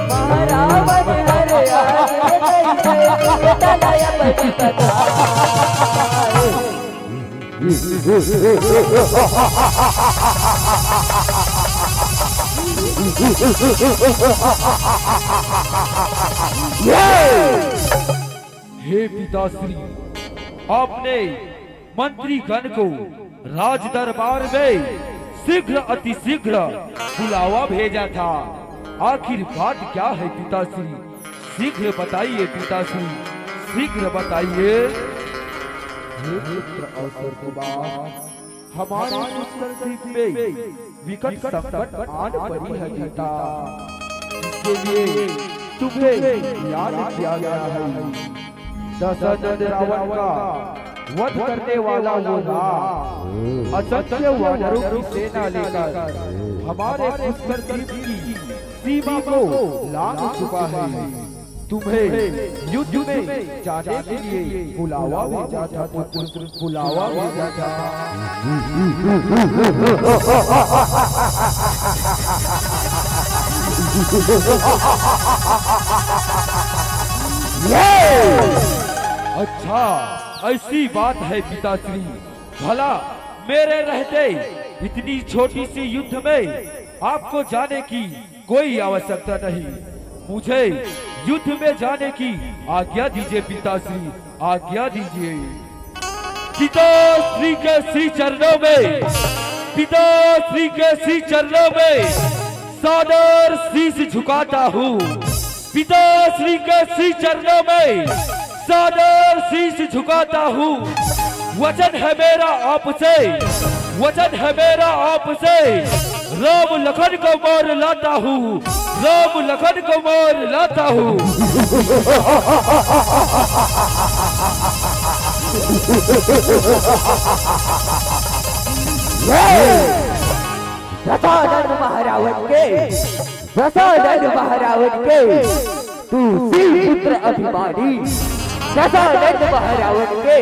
महारावण हर आज ये कैसे, बेटा ला अपन बताए। हे पिताश्री, आपने मंत्री गण को राज दरबार में शीघ्र, अति शीघ्र बुलावा भेजा था। आखिर बात क्या है पिताश्री? शीघ्र बताइए पिताश्री, शीघ्र बताइए। हे पुत्र अवसर कुमार, हमारे पुष्कर द्वीप में विकट संकट आन पड़ी है बेटा, इसके लिए तुम्हें याद किया गया है। दशानन रावण का वध करने वाला वो राम असंख्य वानरों की सेना लेकर हमारे पुष्कर द्वीप की सीमा को लांघ चुका है। तुम्हें युद्ध में जाने के लिए बुलावा भेजा था पुत्र, बुलावा भेजा था। अच्छा, ऐसी बात है पिताश्री। भला मेरे रहते इतनी छोटी सी युद्ध में आपको जाने की कोई आवश्यकता नहीं। मुझे युद्ध में जाने की आज्ञा दीजिए पिताश्री, आज्ञा दीजिए। पिताश्री के श्री चरणों में, पिताश्री के श्री चरणों में सादर शीश झुकाता हूँ। पिताश्री के श्री चरणों में सादर शीश झुकाता हूँ। वचन है मेरा आपसे, वचन है मेरा आपसे, राम लखन को मार लाता हूँ, राम लखन को मार लाता हूँ। दशानन महारावण के, दशानन महारावण के तू सिंह पुत्र अभिमानी, दशानन महारावण के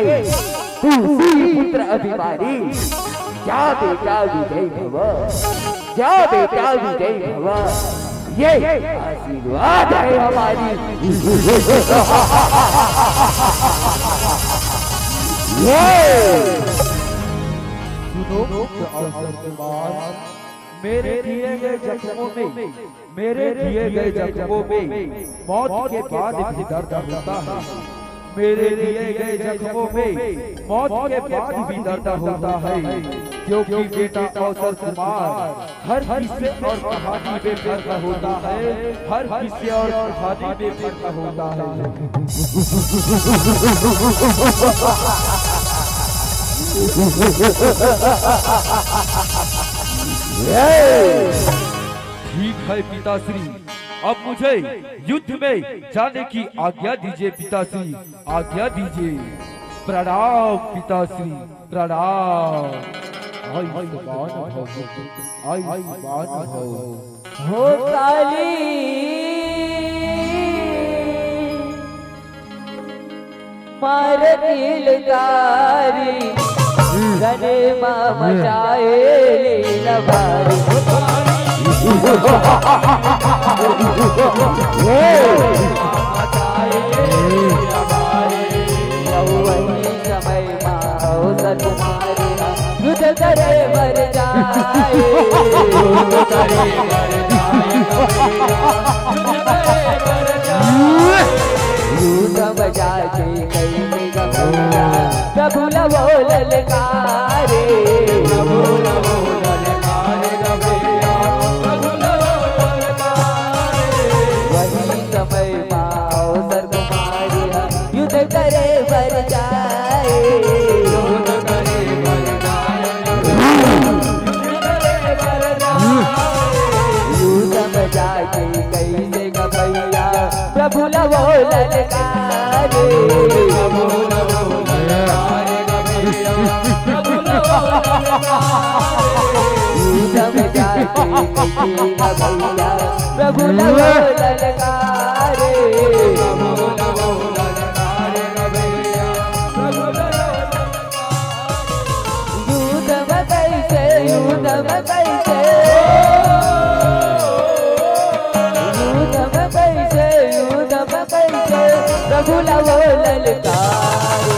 तू सिंह पुत्र अभिमानी। जा बेटा विजय भव, जा बेटा विजय भव, ये आशीर्वाद है हमारी। ये सुनो अवसर कुमार, मेरे दिए गए जख्मों में, मेरे दिए गए जख्मों में मौत के बाद भी दर्द होता है। मेरे दिए गए जख्मों में मौत के बाद भी दर्द होता है, क्योंकि बेटा अवसर कुमार हर किस्से और कहानी में फर्क होता है, हर किस्से और कहानी में फर्क होता है। ठीक है पिताश्री, अब मुझे युद्ध में जाने की आज्ञा दीजिए पिताश्री, आज्ञा दीजिए। प्रणाम पिताश्री, प्रणाम। आयुष्मान भव, आयुष्मान भव। हो काली मार तिलकारी, गने मा मचाए लीला भारी। वही समय मा अवसर तुम्हारे युद्ध करे बर जाए। युद्ध बजा के कई गंगा प्रभु लवो ललकारे। वही समय मा अवसर तुम्हारे युद्ध करे बर जाए। युद्ध बजा के कई भैया प्रभु लवो ललकारे। युद्ध बजा के कई भैया प्रभु लवो ललकारे। युद्ध में कैसे, युद्ध में कैसे, युद्ध में कैसे, युद्ध में कैसे प्रभु लवो ललकारे।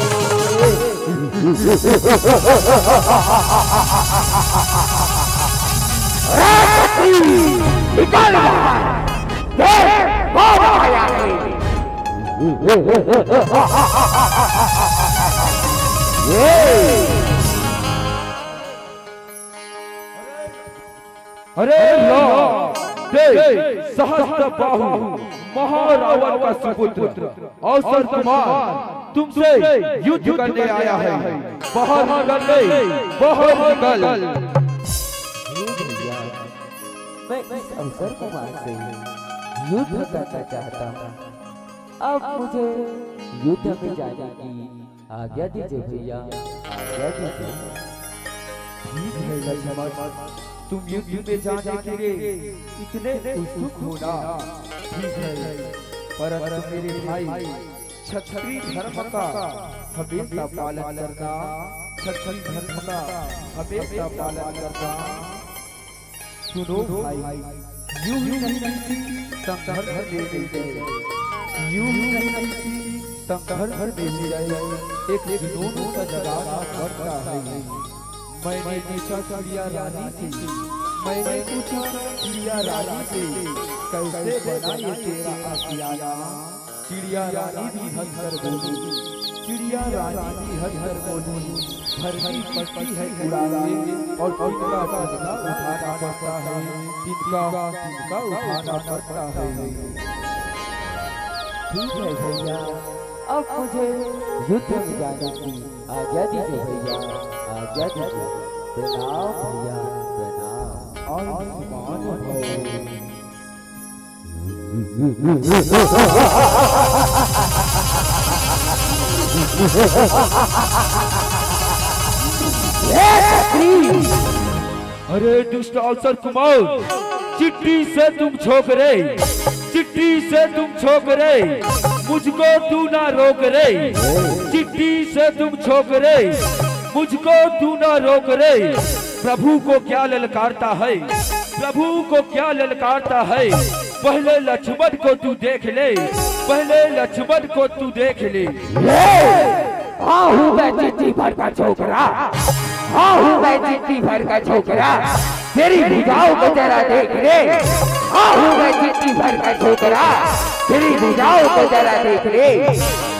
निकल बाहर। देख, कौन आया है? अरे लो, देख, सहस्त्र बाहु महारावण का सुपुत्र अवसर कुमार तुमसे युद्ध करने आया है। बाहर निकल ले, बाहर निकल। मैं इस अवसर कुमार से युद्ध करना चाहता हूँ। अब मुझे युद्ध में जाने की आज्ञा दीजिए भैया, आज्ञा दीजिए। ठीक है लक्ष्मण, तुम युद्ध में जाने के लिए इतने उत्सुक हो ना, ठीक है, परंतु मेरे भाई, क्षत्रिय धर्म का हमेशा पालन करना, क्षत्रिय धर्म का हमेशा पालन करना। सुनो भाई, यूं ही नहीं बीती संघर्ष में भी गए, यूं ही नहीं बीती संघर्ष में भी गए, एक जुनून सा जगाना पड़ता है। मैंने पूछा चिड़िया रानी से, मैंने पूछा चिड़िया रानी से, कैसे बना ये तेरा आशियाना? चिड़िया रानी भी हंसकर बोली, चिड़िया रानी भी हंसकर बोली, धरती पड़ती है उड़ाने और तिनका तिनका उठाना पड़ता है, तिनका तिनका उठाना पड़ता है। ठीक है भैया, अब मुझे युद्ध में जाने की आज्ञा दीजिए भैया, आज्ञा दीजिए। प्रणाम भैया, प्रणाम। आयुष्मान भव। अरे दुष्ट अवसर कुमार, चिट्ठी से तुम छोकरे, चिट्ठी से तुम छोकरे, मुझको तू ना रोक रे। चिट्ठी से तुम छोकरे, मुझको तू ना रोक रे। प्रभु को क्या ललकारता है, प्रभु को क्या ललकारता है। पहले लक्ष्मण को तू देख ले, पहले लक्ष्मण को तू देख ले। ले, हाँ हूँ मैं चिट्ठी भर का छोकरा, हाँ हूँ मैं चिट्ठी भर का छोकरा। तेरी भुजाओं को जरा देख ले, हाँ हूँ मैं चिट्ठी भर का छोकरा। तेरी भुजाओं को जरा देख ले,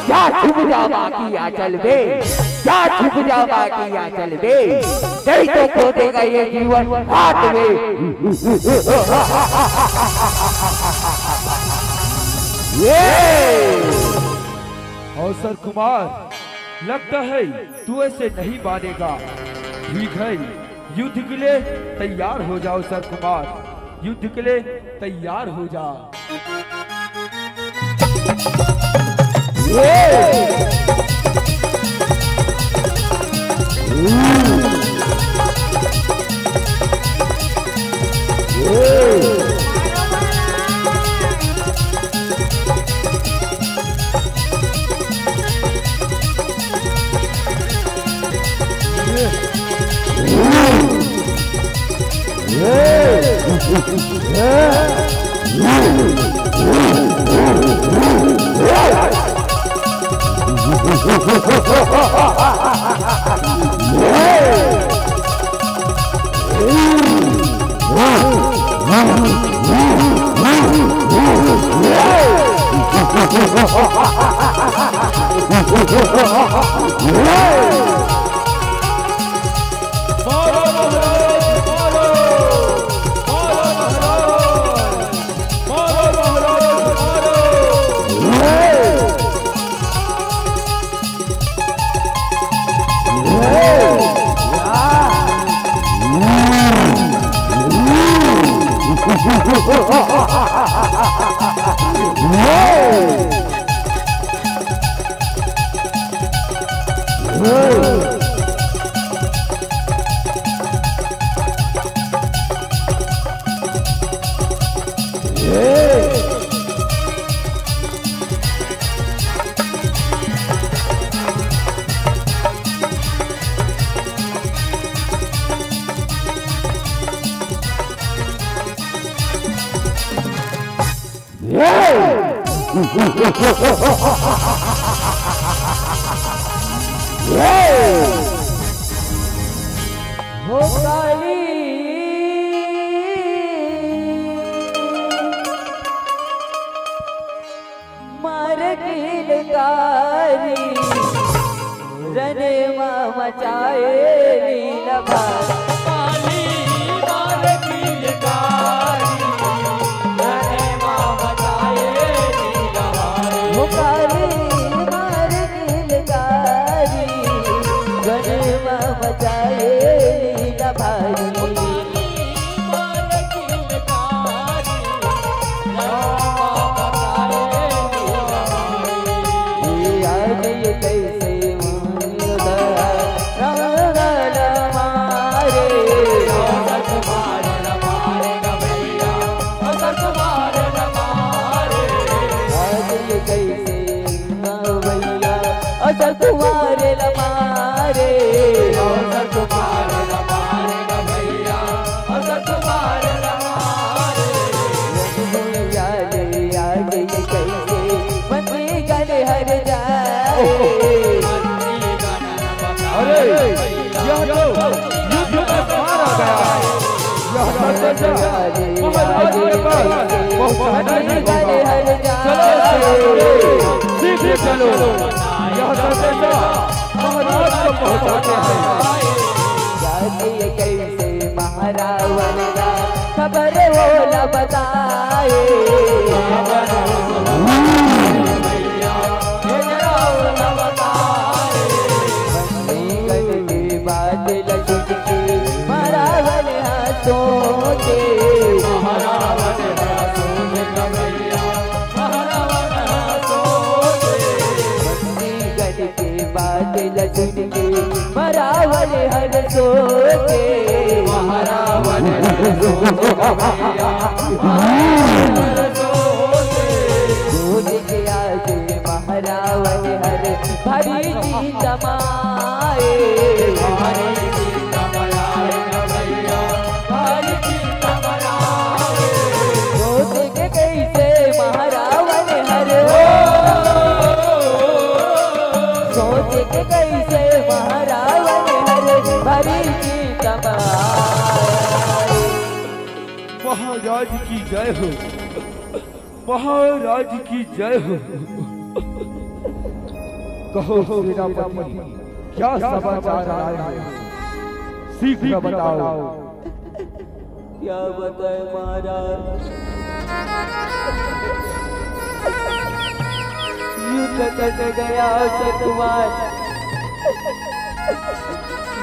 जा छुप जा माँ की आंचल में, जा छुप जा माँ की आंचल में, नहीं तो खो देगा ये जीवन हाथ में। ये अवसर कुमार, लगता है तू ऐसे नहीं मानेगा। ठीक है, युद्ध के लिए तैयार हो जाओ सर कुमार, युद्ध के लिए तैयार हो जा। हो काली मार किलकारी, रने मा मचाए लीला भारी। काली मार किलकारी, रने मा मचाए लीला भारी। हो काली मार किलकारी, रने मा मचाए लीला भारी। असर तुम्हारे लमारे, असर तुम्हारे लमारे ग भैया, असर तुम्हारे लमारे। भैया रे, आ गई कैसे, मन में गले हर जाए। अरे, यह तो युद्ध में मारा गया है। यह संदेशा महाराज के पास पहुंचाना ही होगा। चलो, चलो, चलो, सीधे चलो। यह संदेशा महाराज को पहुंचाते हैं। जातिय कैसे महारावण का खबर ओला बताए। बंदीगण के बात लचुट के महारावण हंसोगे। बंदीगण के बात लचुट के महारावण हंसोगे। महारावण हंसोगे। सोच के आज महारावण हर भारी चिंता माए। भारी चिंता माए भैया, भारी चिंता माए। सोच के कैसे महारावण हर, सोच के कैसे महारावण हर भारी चिंता माए। महाराज की जय हो, महाराज की जय हो। कहो सेनापति, क्या समाचार आए हैं? शीघ्र बताओ। क्या बताए महाराज, युद्ध करने गया सतुमान,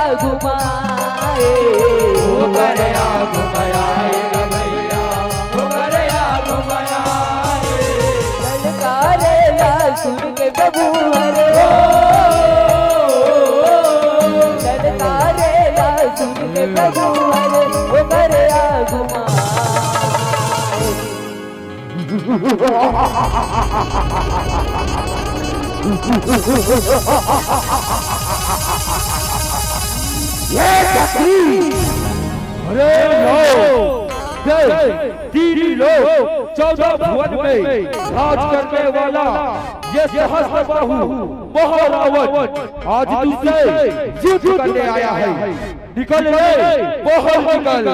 आगू म आए। ओकर आगू म आए रे भैया, ओकर आगू म आए। ललकारे ला सुन के प्रभु हरे, ललकारे ला सुन के प्रभु हरे, ओकर आगू म आए। ये छतरी! अरे लो, देख, तीन लोक, चौदह भुवन में राज करने वाला ये सहस्त्र बाहु महारावण आज तुझसे युद्ध करने आया है। निकल रे, बाहर निकल।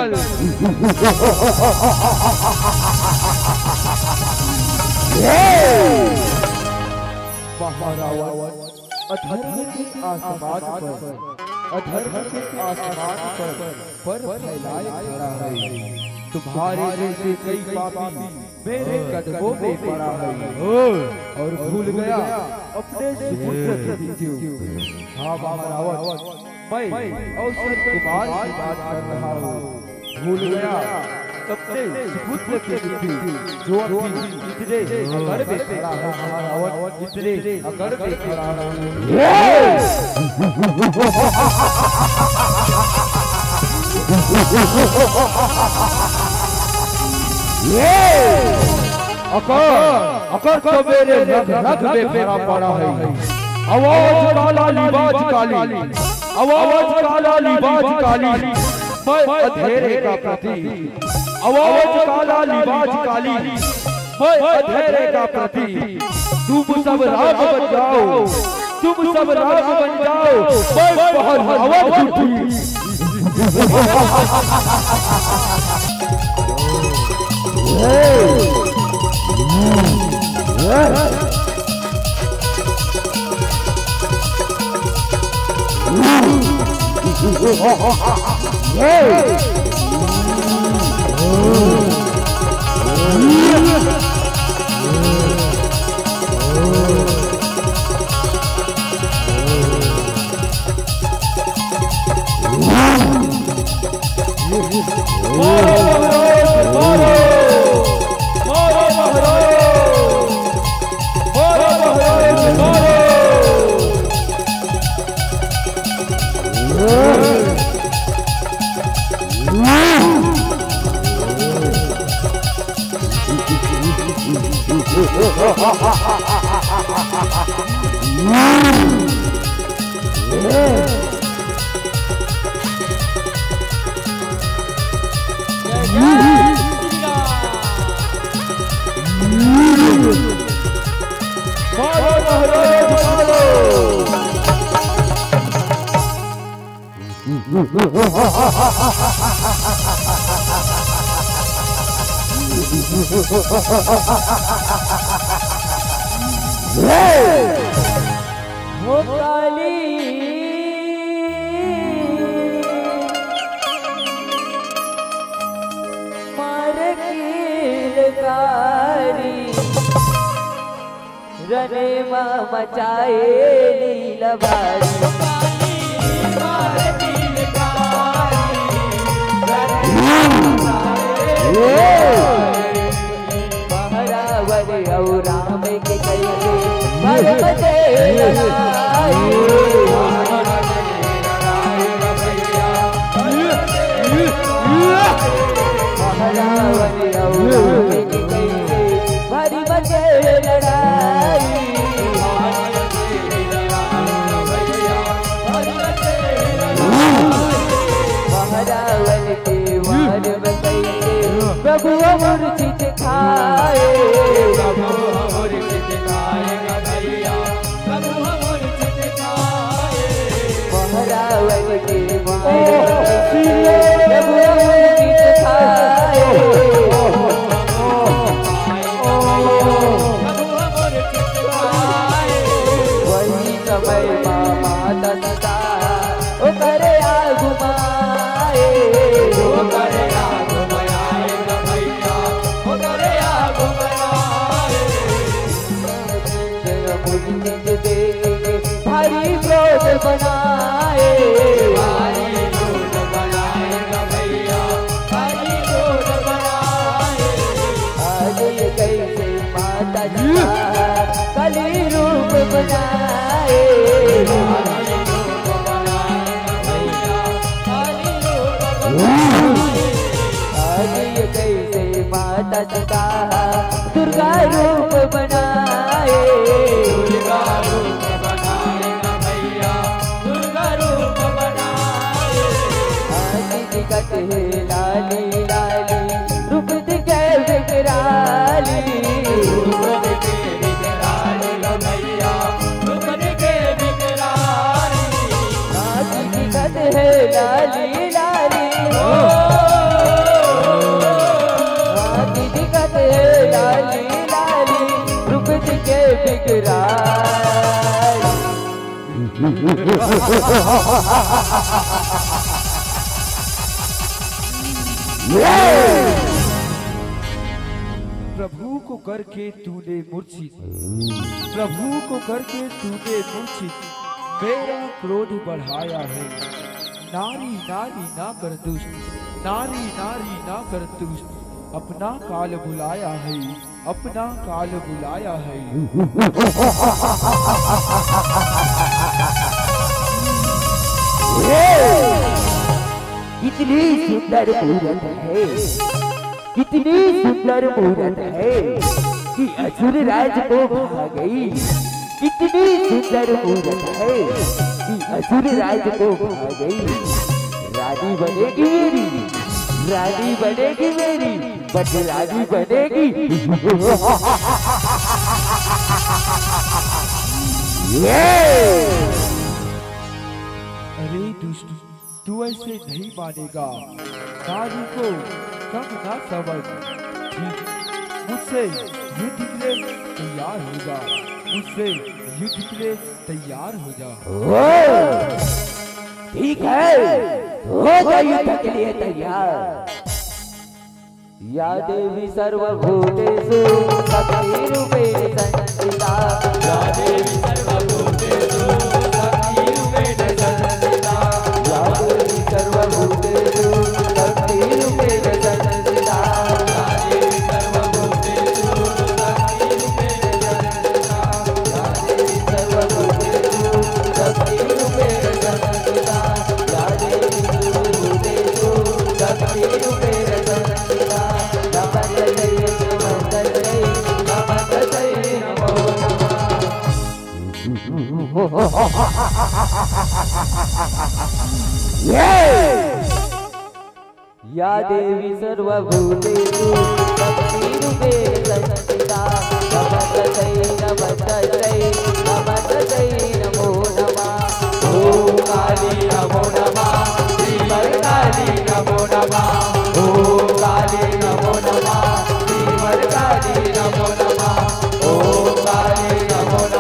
महारावण अधर्म के आसमान पर, अधर्म के आसमान पर पर फैलाए खड़ा है। तुम्हारे जैसे कई पापी मेरे कदमों में पड़ा है और भूल गया अपने सुपुत्र के मृत्यु। हाँ महारावण, मैं अवसर कुमार की बात कर रहा हूँ। भूल गया अपने सुपुत्र के मृत्यु, जो अभी इतने अकड़ में खड़ा है महारावण, इतने अकड़ में खड़ा है। अकड़, अकड़ तो मेरे रग रग में भरा पड़ा है। आवाज काला लिबाज काली, आवाज काला लिबाज काली, मैं अंधेरे का प्रतीक। आवाज काला, लिबाज काली, मैं अंधेरे का प्रतीक। तुम सब राम बन जाओ, तुम सब राम बन जाओ, मैं पहलवान झूठी। वो काली मार किलकारी रने मा मचाए लीला भारी। पहरावन अउ राम के कइसे परम से लड़ाई। पहरावन अउ राम के कइसे भारी मचे लड़ाई। पहरावन के मार बतई प्रभु मूर्छित खाए। पहरावन के मार बतई प्रभु मूर्छित खाए। वही समय मा माता सीता ओकर आगू मा आए। ओकर आगू मा आए ग भैया, ओकर आगू मा आए। मूर्छित देख भारी क्रोध बनाए। भारी क्रोध बनाए ग भैया, भारी क्रोध बनाए। आज ये कइसे माता सीता काली रूप बनाए। आज ये कइसे माता सीता दुर्गा रूप बनाए। दुर्गा रूप बनाए ना भैया, दुर्गा रूप बनाए। आज दिखत हे लाली लाली रूप दिखे विकराली। रूप दिखे विकराली ना भैया, रूप दिखे विकराली। आज दिखत हे लाली लाली। ओ, आज दिखत हे लाली लाली रूप दिखे विकराली। प्रभु को करके तूने मूर्छित, प्रभु को करके तूने मूर्छित मेरा क्रोध बढ़ाया है। नारी नारी ना कर दुष्ट, नारी नारी ना कर दुष्ट, अपना काल बुलाया है, अपना काल बुलाया है। इतनी सुंदर मूरत है, इतनी सुंदर मूरत है कि असुर राज को भा गई। इतनी सुंदर मूरत है कि असुर राज को भा गई। रानी बनेगी मेरी। रानी बनेगी मेरी, बदलानी बनेगी। ये! अरे दुष्ट, तू ऐसे नहीं मानेगा। नारी को कम ना समझ। मुझसे युद्ध के लिए तैयार हो जा, मुझसे युद्ध के लिए तैयार हो जा। ओ, ठीक है, हो जा युद्ध के लिए तैयार। या देवी सर्वभूतेषु शक्तिरूपेण संस्थिता। या देवी सर्वभूतेषु शक्तिरूपेण संस्थिता। या देवी सर्वभूतेषु शक्तिरूपेण संस्थिता। या देवी सर्वभूतेषु शक्तिरूपेण संस्थिता। या देवी सर्वभूतेषु शक्तिरूपेण संस्थिता। या देवी सर्वभूतेषु शक्तिरूपेण संस्थिता। या देवी सर्वभूतेषु शक्तिरूपेण संस्थिता। नमस्तस्यै, नमस्तस्यै, नमस्तस्यै नमो नमः। ॐ काली नमो नमः, श्री भद्रकाली नमो नमः। ॐ काली नमो नमः, श्री भद्रकाली नमो नमः। ॐ काली नमो नमः।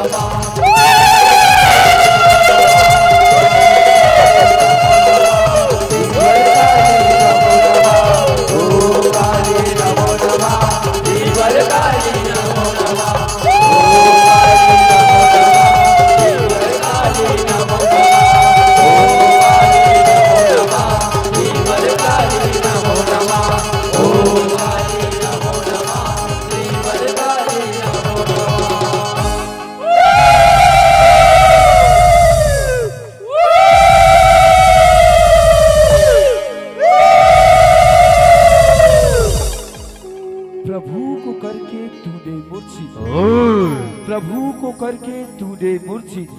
प्रभु को करके तूने मूर्छित, प्रभु को करके तूने मूर्छित,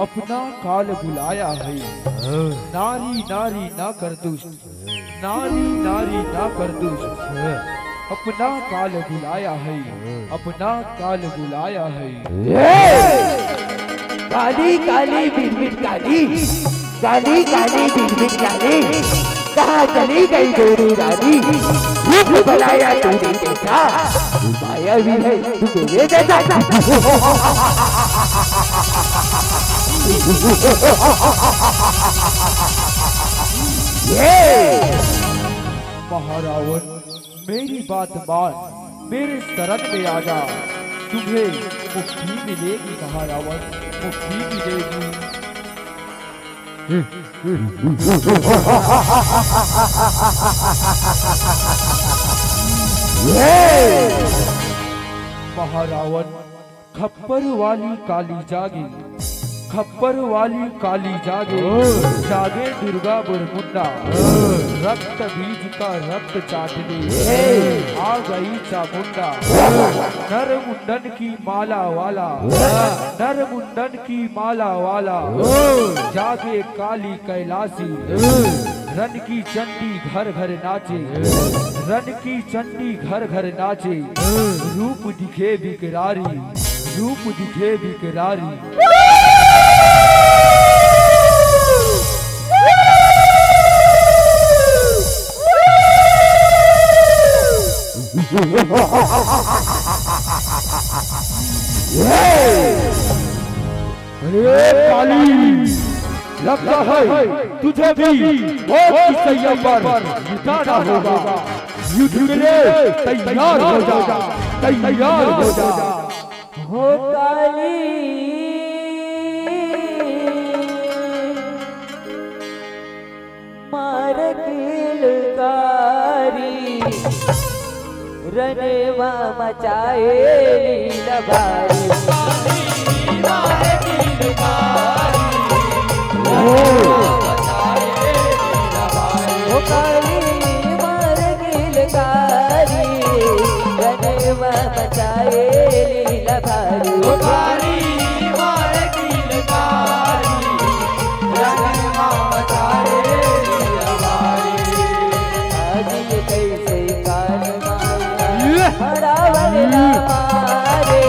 अपना काल बुलाया है। नारी नारी ना कर दुष्ट, नारी नारी ना कर दुष्ट, अपना काल बुलाया है, अपना काल बुलाया है। ए! काली काली बिन बिन काली, काली काली बिन बिन काली, कहाँ चली गई गोरी रानी? रूप बनाया तूने कैसा, माया भी है तू मेरे जैसा। ये! महारावण, मेरी बात मान, मेरे शरण में आ जा, तुम्हें मुक्ति मिलेगी महारावण, मुक्ति मिलेगी। महारावण, खप्पर वाली काली जागे, खप्पर वाली काली जागे, जागे दुर्गा बरमुंडा, रक्त बीज का रक्त चाटने आ गई चामुंडा। नर मुंडन की माला वाला, नर मुंडन की माला वाला, जागे काली कैलाशी। रन की चंडी घर घर नाचे, रन की चंडी घर घर नाचे। रूप दिखे विकरारी, रूप दिखे विकरारी। अरे काली, लगता है तुझे भी मौत की सैया पर मिटाना होगा। युद्ध के लिए तैयार हो जा, तैयार हो जा। हो काली, मार किलकारी, रन मा मचाए लीला भारी। ओ काली मार किलकारी, रन मा मचाए लीला भारी। रावण ला मारे।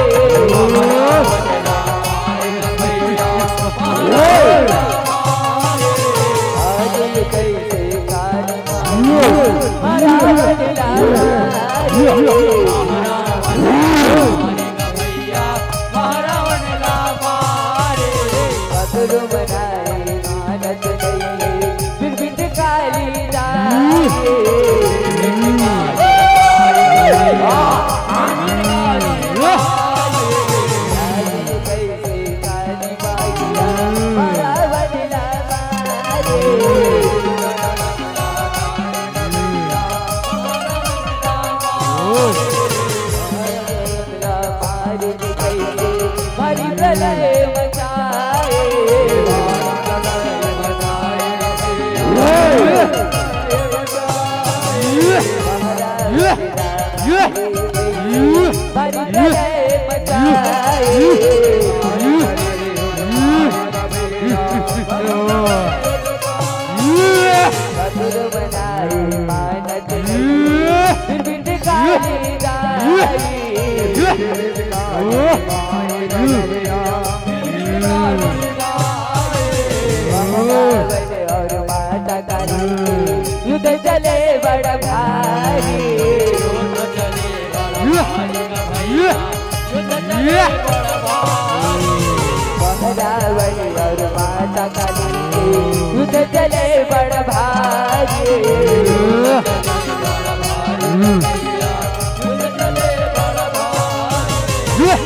आज ये कैसे काली माई रावण ला मारे। पकड़ो बनाए मानत नहीं, फिर बिन काली जाए। युद्ध चले बड़ भारी। रावण और माता काली के युद्ध चले बड़ भारी।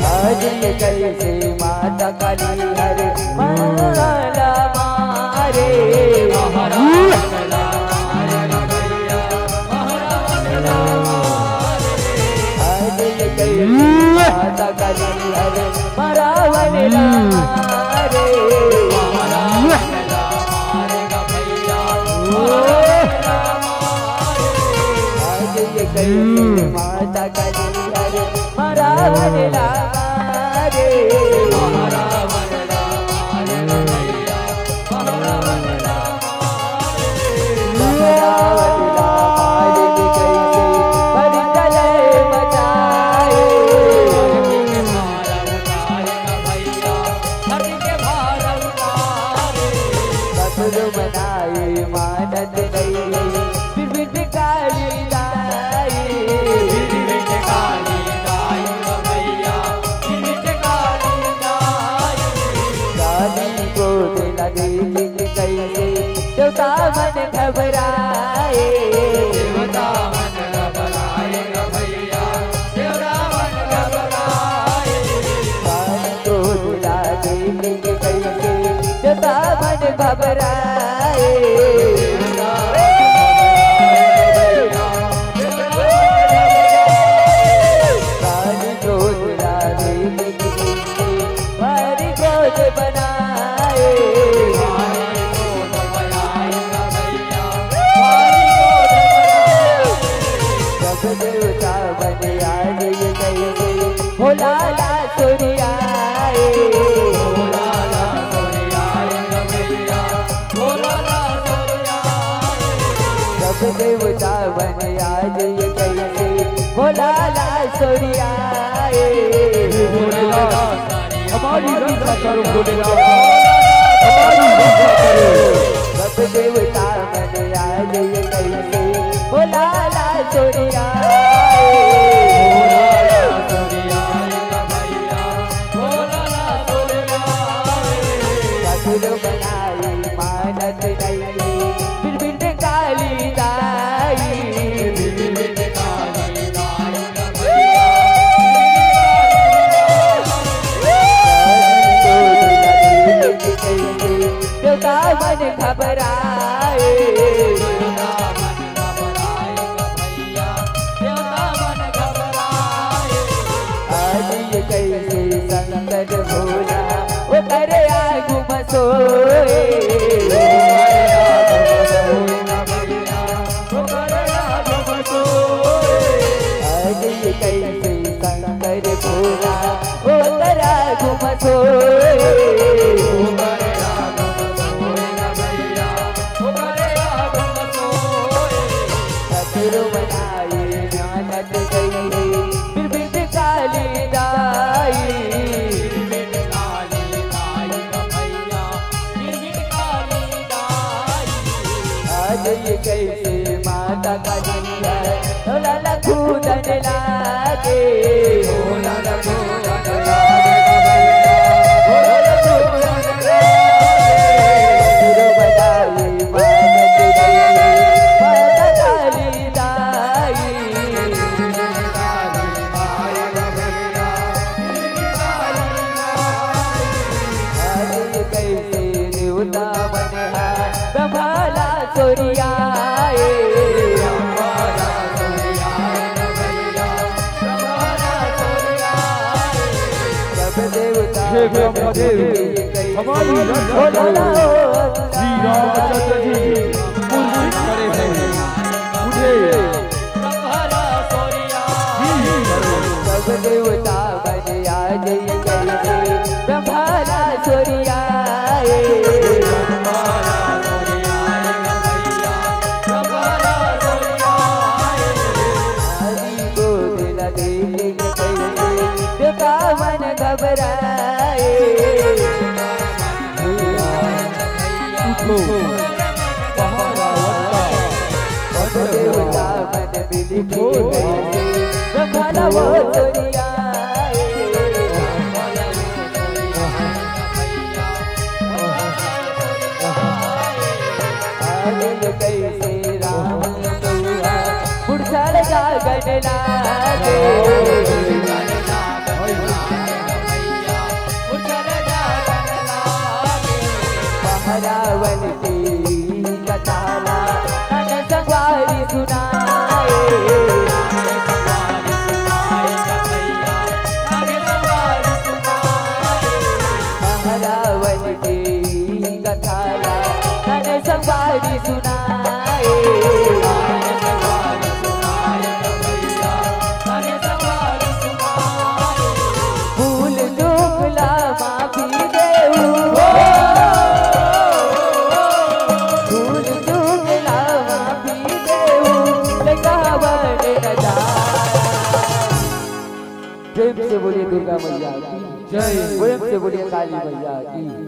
आज ये कैसे माता काली हर माला मारे। आज ये कैसे माता काली हर रावण ला मारे। आज ये कैसे माता काली हर रावण ला मारे। काली गोद ला देख के कैसे देवता मन घबराए। देवता मन घबराए ग भैया, देवता मन घबराए। काली गोद ला देख के कैसे देवता मन घबराए। काली गोद ला देख के भारी गोद बनाए। जब देवता बन आए कैसे भोला ला सुरियाए। जब देवता बन आज ये कैसे भोला ला सुरियाए। हमारी रक्षा करो भोलेनाथ, हमारी रक्षा करो। जब देवता बन आज ये कैसे भोला ला सुरियाए। ठाकुर बनाई मानत नहीं, फिर बिन काली दाई। देवता मन घबराए। आज ये कैसे शंकर भोला ओकर आगू म सोए। आज ये कैसे शंकर भोला ओकर आगू म सोए। तकलिया, तोला ला कूदन लागे। कइसे देवता मन ह संभाला सोरिया ए। सब देवता हे ब्रह्मदेव, हमारी रक्षा करो। श्री रामचंद्र जी मूर्छित पड़े हैं, उठे। सब देवता बन आ जई कइसे संभाला सोरिया ए। हरि गोद ला देखे कइसे देवता मन घबराए। उठो, महारावण का वध हुआ। देवता मन मिल के कइसे संभाला वो सोरिया ए। आनंद कइसे राम दुआ, बुढ़ साल जागन लागे। रावण के कथा ला नन संगवारी सुनाए। रावण के कथा ला नन संगवारी सुनाए। भूल चूक ला माफी देहू हो। भूल चूक ला माफी देहू, ले कावन न जा। प्रेम से बोलिए दुर्गा मैया की जय। प्रेम से बोलिए काली मैया की।